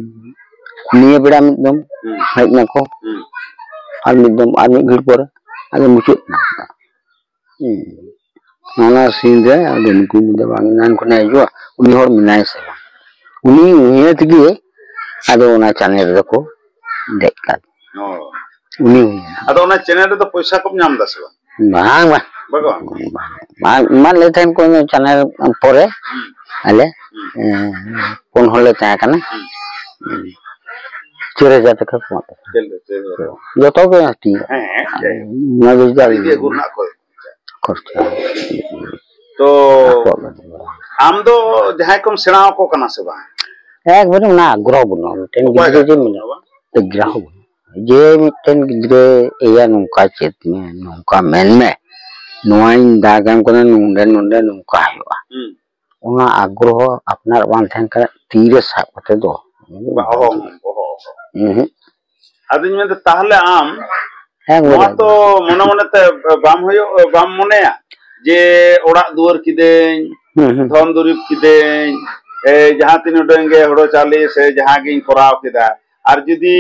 ᱦᱩᱸ᱾ ᱱᱤᱭᱟᱹ ᱵᱮᱲᱟ ᱢᱤᱫ ᱫᱚᱢ ᱦᱩᱸ᱾ ᱦᱮᱡ ᱱᱟᱠᱚ᱾ ᱦᱩᱸ᱾ ᱟᱨ ᱢᱤᱫ ᱫᱚᱢ, ᱟᱨ ᱢᱤᱫ ᱜᱷᱟᱹᱲᱤᱡ ᱯᱚᱨᱮ ᱟᱫᱚ ᱢᱩᱪᱟᱹᱫ ᱮᱱᱟ᱾ ᱦᱩᱸ᱾ ᱚᱱᱟ ᱥᱤᱱ ᱨᱮ ᱟᱫᱚ ᱱᱩᱠᱩ ᱢᱮᱱᱫᱟ, "ᱵᱟᱝ, ᱮᱱᱟᱱ ᱠᱷᱚᱱᱮ ᱦᱤᱡᱩᱜᱼᱟ, ᱩᱱᱤ ᱦᱚᱲ ᱢᱮᱱᱟᱭᱟ ᱥᱮ ᱵᱟᱝ?" ᱩᱱᱤ ᱩᱭᱦᱟᱹᱨ ᱛᱮᱜᱮ ᱟᱫᱚ ᱚᱱᱟ ᱪᱮᱱᱮᱞ ᱨᱮᱫᱚ ᱠᱚ ᱫᱮᱡ ᱠᱟᱫ᱾ ᱚ᱾ ᱩᱱᱤ ᱩᱭᱦᱟᱹᱨ᱾ ᱟᱫᱚ ᱚᱱᱟ ᱪᱮᱱᱮᱞ ᱨᱮᱫᱚ ᱯᱚᱭᱥᱟ ᱠᱚᱢ ᱧᱟᱢ ᱮᱫᱟ ᱥᱮ ᱵᱟᱝ? ᱵᱟᱝ, ᱵᱟᱝ᱾ ᱵᱟᱝ? ᱵᱟᱝ, ᱵᱟᱝ᱾ ᱮᱢᱟᱫ ᱞᱮ ᱛᱟᱦᱮᱱ ᱠᱚ ᱪᱮᱱᱮᱞ ᱯᱚᱨᱮ, ᱦᱩᱸ᱾ ᱟᱞᱮ, ᱦᱩᱸ᱾ ᱮᱸ, ᱯᱩᱱ ᱦᱚᱲ ᱞᱮ ᱛᱟᱦᱮᱸ ᱠᱟᱱᱟ᱾ ᱦᱩᱸ᱾ ᱦᱩᱸ᱾ ᱪᱟᱨ ᱦᱟᱡᱟᱨ ᱴᱟᱠᱟ ᱠᱚ ᱮᱢᱟᱫ ᱠᱚ ᱛᱟᱦᱮᱸᱫ᱾ ᱪᱟᱨ ᱦᱟᱡᱟᱨ, ᱪᱟᱨ ᱦᱟᱡᱟᱨ᱾ ᱡᱚᱛᱚ ᱜᱮ ᱦᱟᱹᱴᱤᱧ᱾ ᱦᱮᱸ, ᱦᱮᱸ, ᱦᱮᱸ᱾ ᱚᱱᱟ ᱨᱳᱡᱽᱜᱟᱨ ᱤᱫᱤ ᱟᱹᱜᱩ ᱨᱮᱱᱟᱜ ᱠᱷᱚᱨᱪᱟ᱾ ᱠᱷᱚᱨᱪᱟ᱾ ᱛᱚ, ᱟᱠᱚᱣᱟᱜ ᱜᱮ᱾ ᱟᱢ ᱫᱚ ᱡᱟᱦᱟᱸᱭ ᱠᱚᱢ ᱥᱮᱬᱟ ᱟᱠᱚ ᱠᱟᱱᱟ ᱥᱮ ᱵᱟᱝ? ᱮᱠᱵᱟᱨᱮ ᱚᱱᱟ ᱟᱜᱽᱨᱚᱦᱚ ᱵᱟᱹᱱᱩᱜᱼᱟ᱾ ᱢᱤᱫᱴᱮᱱ ᱚᱠᱚᱭ ᱜᱤᱫᱽᱨᱟᱹ ᱡᱮ ᱠᱟᱱᱟ? ᱢᱮᱱᱟᱜᱼᱟ, ᱟᱜᱽᱨᱚᱦᱚ ᱵᱟᱹᱱᱩᱜᱼᱟ᱾ ᱡᱮ ᱢᱤᱫᱴᱮᱱ ᱜᱤᱫᱽᱨᱟᱹ, "ᱮᱭᱟ, ᱱᱚᱝᱠᱟ ᱪᱮᱫ ᱢᱮ, ᱱᱚᱝᱠᱟ ᱢᱮᱱ ᱢᱮ, ᱱᱚᱣᱟᱧ ᱫᱟᱜᱟᱢ ᱠᱟᱱᱟ, ᱱᱚᱸᱰᱮ, ᱱᱚᱸᱰᱮ ᱱᱚᱝᱠᱟ ᱦᱩᱭᱩᱜᱼᱟ᱾" ᱦᱩᱸ᱾ ᱚᱱᱟ ᱟᱜᱽᱨᱚᱦᱚ ᱟᱯᱱᱟᱨ ᱵᱟᱝ ᱛᱟᱦᱮᱱ ᱠᱷᱟᱱ ᱛᱤᱨᱮ ᱥᱟᱵ ᱠᱟᱛᱮ ᱫᱚ ᱵᱟ-, ᱚᱦᱚ, ᱚᱦᱚ, ᱚᱦᱚ᱾ ᱩᱸᱦᱩᱸ᱾ ᱟᱫᱚᱧ ᱢᱮᱱᱫᱟ, ᱛᱟᱦᱞᱮ ᱟᱢ ᱦᱮᱸ, ᱱᱚᱣᱟ ᱵᱚᱞᱮ᱾ ᱛᱚ ᱢᱚᱱᱮ ᱢᱚᱱᱮᱛᱮ ᱵᱟᱢ ᱦᱩᱭᱩᱜ, ᱵᱟᱢ ᱢᱚᱱᱮᱭᱟ ᱡᱮ ᱚᱲᱟᱜ ᱫᱩᱣᱟᱹᱨ ᱠᱤᱫᱟᱹᱧ, ᱦᱩᱸ, ᱦᱩᱸ᱾ ᱫᱷᱚᱱ ᱫᱩᱨᱤᱵᱽ ᱠᱤᱫᱟᱹᱧ, ᱮ, ᱡᱟᱦᱟᱸ ᱛᱤᱱ ᱩᱰᱟᱹᱝ ᱜᱮ ᱦᱳᱲᱳ ᱪᱟᱣᱞᱮ ᱥᱮ ᱡᱟᱦᱟᱸ ᱜᱤᱧ ᱠᱚᱨᱟᱣ ᱠᱮᱫᱟ, ᱟᱨ ᱡᱩᱫᱤ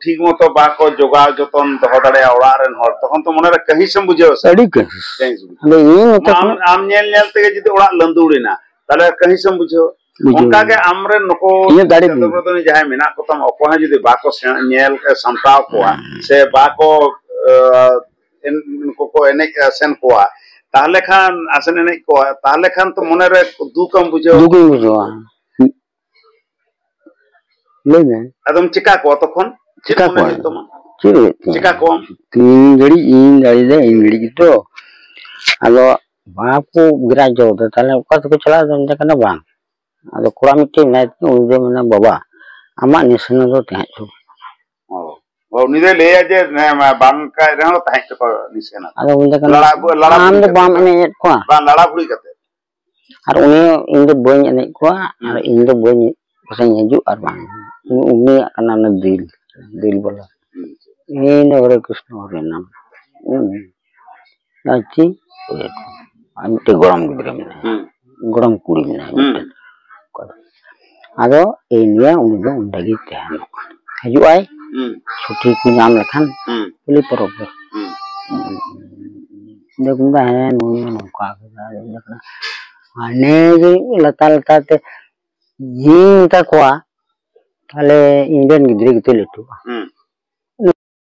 ᱴᱷᱤᱠ ᱢᱚᱛᱚ ᱵᱟᱠᱚ ᱡᱚᱜᱟᱣ ᱡᱚᱛᱚᱱ ᱫᱚᱦᱚ ᱫᱟᱲᱮᱭᱟᱜᱼᱟ ᱚᱲᱟᱜ ᱨᱮᱱ ᱦᱚᱲ, ᱛᱚᱠᱷᱚᱱ ᱛᱚ ᱢᱚᱱᱮᱨᱮ ᱠᱟᱹᱦᱤᱥ ᱮᱢ ᱵᱩᱡᱷᱟᱹᱣᱟ ᱥᱮ? ᱟᱹᱰᱤ ᱠᱟᱹᱦᱤᱥ᱾ ᱠᱟᱹᱦᱤᱥ ᱵᱩᱡᱷᱟᱹᱣᱟ᱾ ᱟᱫᱚ ᱤᱧ ᱱᱤᱛᱚᱜ ᱟᱢ, ᱠᱷᱚᱱᱟᱜ ᱟᱢ ᱧᱮᱞ ᱧᱮᱞ ᱛᱮᱜᱮ ᱡᱩᱫᱤ ᱚᱲᱟᱜ ᱞᱟᱹᱸᱫᱩᱲ ᱮᱱᱟ, ᱛᱟᱦᱞᱮ ᱠᱟᱹᱦᱤᱥ ᱮᱢ ᱵᱩᱡᱷᱟᱹᱣᱟ᱾ ᱵᱩᱡᱷᱟᱹᱣ᱾ ᱚᱱᱠᱟ ᱜᱮ ᱟᱢᱨᱮᱱ ᱱᱩᱠᱩ ᱤᱧᱟᱹᱜ ᱫᱟᱲᱮ ᱪᱟᱸᱫᱚ ᱵᱟᱹᱱᱩᱜ᱾ ᱵᱨᱚᱫᱚᱱᱤ ᱡᱟᱦᱟᱸᱭ ᱢᱮᱱᱟᱜ ᱠᱚᱛᱟᱢᱟ, ᱚᱠᱚᱭ ᱦᱚᱸ ᱡᱩᱫᱤ ᱵᱟᱠᱚ ᱥᱮ-, ᱧᱮᱞ ᱥᱟᱢᱴᱟᱣ ᱠᱚᱣᱟ, ᱦᱩᱸ᱾ ᱥᱮ ᱵᱟᱠᱚ, ᱮ, ᱮᱱ-, ᱱᱩᱠᱩ ᱠᱚ ᱮᱱᱮᱡ ᱟᱥᱮᱱ ᱠᱚᱣᱟ, ᱛᱟᱦᱞᱮ ᱠᱷᱟᱱ, ᱟᱥᱮᱱ ᱮᱱᱮᱡ ᱠᱚᱣᱟ, ᱛᱟᱦᱞᱮ ᱠᱷᱟᱱ ᱛᱚ ᱢᱚᱱᱮᱨᱮ ᱫᱩᱠ ᱮᱢ ᱵᱩᱡᱷᱟᱹᱣᱟ᱾ ᱫᱩᱠ ᱤᱧ ᱵᱩᱡᱷᱟᱹᱣᱟ᱾ ᱞᱟᱹᱭ ᱢᱮ᱾ ᱟᱫᱚᱢ ᱪᱮᱠᱟ ᱠᱚᱣᱟ ᱛᱚᱠᱷᱚᱱ? ᱪᱮᱫ ᱪᱮᱠᱟ ᱢᱚᱱᱮ ᱠᱚᱣᱟ? ᱦᱩᱭᱩᱜ ᱛᱟᱢᱟ? ᱪᱮᱫ ᱦᱩᱭᱩᱜ ᱛᱤᱧᱟ? ᱪᱮᱠᱟ ᱠᱚᱣᱟᱢ? ᱤᱧ ᱜᱷᱟᱹᱲᱤᱡ ᱤᱧ ᱫᱟᱲᱮᱭᱟᱫᱟ, ᱤᱧ ᱜᱷᱟᱹᱲᱤᱡ ᱜᱮᱛᱚ᱾ ᱟᱫᱚ ᱵᱟᱠᱚ ᱜᱨᱟᱦᱚᱠ ᱫᱚ, ᱛᱟᱦᱞᱮ ᱚᱠᱟ ᱛᱮᱠᱚ ᱪᱟᱞᱟᱜᱼᱟ? ᱟᱫᱚ ᱢᱮᱛᱟᱭ ᱠᱟᱱᱟ, "ᱵᱟᱝ᱾" ᱟᱫᱚ ᱠᱚᱲᱟ ᱢᱤᱫᱴᱮᱱ ᱢᱮᱱᱟᱭ ᱛᱤᱧᱟ, ᱩᱱᱤ ᱫᱚ ᱢᱮᱱᱟ, "ᱵᱟᱵᱟ, ᱟᱢᱟᱜ ᱱᱤᱥᱟᱹᱱᱟ ᱫᱚ ᱛᱟᱦᱮᱸ ᱦᱚᱪᱚ᱾" ᱚ᱾ ᱚ, ᱩᱱᱤ ᱫᱚᱭ ᱞᱟᱹᱭᱟ ᱡᱮ, ᱦᱮᱸ, ᱢᱟ ᱵᱟᱝ ᱠᱟᱭ ᱨᱮᱦᱚᱸ ᱛᱟᱦᱮᱸ ᱦᱚᱪᱚ ᱠᱚᱣᱟ ᱱᱤᱥᱮᱱᱟ᱾ ᱟᱫᱚ ᱩᱱᱤ ᱫᱚ ᱠᱟᱱᱟ, ᱞᱟᱲᱟ ᱵᱩ-, ᱞᱟᱲᱟ ᱟᱢ ᱵᱩᱲᱦᱤ ᱫᱚ ᱠᱟᱛᱮ᱾ ᱵᱟᱢ ᱮᱱᱮᱡ ᱮᱫ ᱠᱚᱣᱟ᱾ ᱵᱟᱝ, ᱞᱟᱲᱟ ᱵᱩᱲᱦᱤ ᱠᱟᱛᱮ᱾ ᱟᱨ ᱩᱱᱤ, ᱤᱧ ᱫᱚ ᱵᱟᱹᱧ ᱮᱱᱮᱡ ᱠᱚᱣᱟ, ᱟᱨ ᱦᱩᱸ᱾ ᱤᱧ ᱫᱚ ᱵᱟᱹᱧ ᱯᱟᱥᱮᱧ ᱦᱤᱡᱩᱜ ᱟᱨ ᱵᱟᱝ᱾ ᱩᱱᱤᱭᱟᱜ ᱠᱟᱱᱟ ᱚᱱᱟ ᱫᱤᱞ, ᱫᱤᱞ ᱵᱚᱞᱟ᱾ ᱦᱩᱸ᱾ ᱤᱧ ᱫᱚ ᱦᱚᱨᱮ ᱠᱨᱤᱥᱱᱚ ᱦᱚᱨᱮ ᱱᱟᱢ᱾ ᱦᱩᱸ᱾ ᱟᱨ ᱪᱮᱫ? ᱟᱨ ᱢᱤᱫᱴᱮᱡ ᱜᱚᱲᱚᱢ ᱜᱤᱫᱽᱨᱟᱹ ᱢᱮᱱᱟᱭᱟ᱾ ᱦᱩᱸ᱾ ᱜᱚᱲᱚᱢ ᱠᱩᱲᱤ ᱢᱮᱱᱟᱭᱟ ᱦᱩᱸ᱾ ᱢᱤᱫᱴᱮᱱ᱾ ᱟᱫᱚ ᱤᱧ ᱱᱤᱭᱟᱹ ᱩᱱᱤ ᱫᱚ ᱚᱸᱰᱮ ᱜᱮ ᱛᱟᱦᱮᱱᱚᱜ ᱠᱟᱱᱟ᱾ ᱦᱤᱡᱩᱜ ᱟᱭ, ᱦᱩᱸ᱾ ᱪᱷᱩᱴᱤ ᱠᱚ ᱧᱟᱢ ᱞᱮᱠᱷᱟᱱ ᱦᱩᱸ᱾ ᱠᱩᱞᱤ ᱯᱚᱨᱚᱵᱽ ᱨᱮ᱾ ᱦᱩᱸ᱾ ᱤᱧ ᱫᱚ ᱢᱮᱱᱫᱟ, ᱦᱮᱸ, ᱱᱩᱭ ᱦᱚᱸ ᱱᱚᱝᱠᱟ ᱠᱮᱫᱟ᱾ ᱦᱟᱱᱮ ᱡᱮ ᱞᱟᱛᱟᱨ ᱞᱟᱛᱟᱨ ᱛᱮ ᱤᱧ ᱢᱮᱛᱟ ᱠᱚᱣᱟ, ᱛᱟᱦᱞᱮ ᱤᱧ ᱨᱮᱱ ᱜᱤᱫᱽᱨᱟᱹ ᱜᱮᱛᱚ ᱞᱟᱹᱴᱩᱜᱼᱟ᱾ ᱦᱩᱸ᱾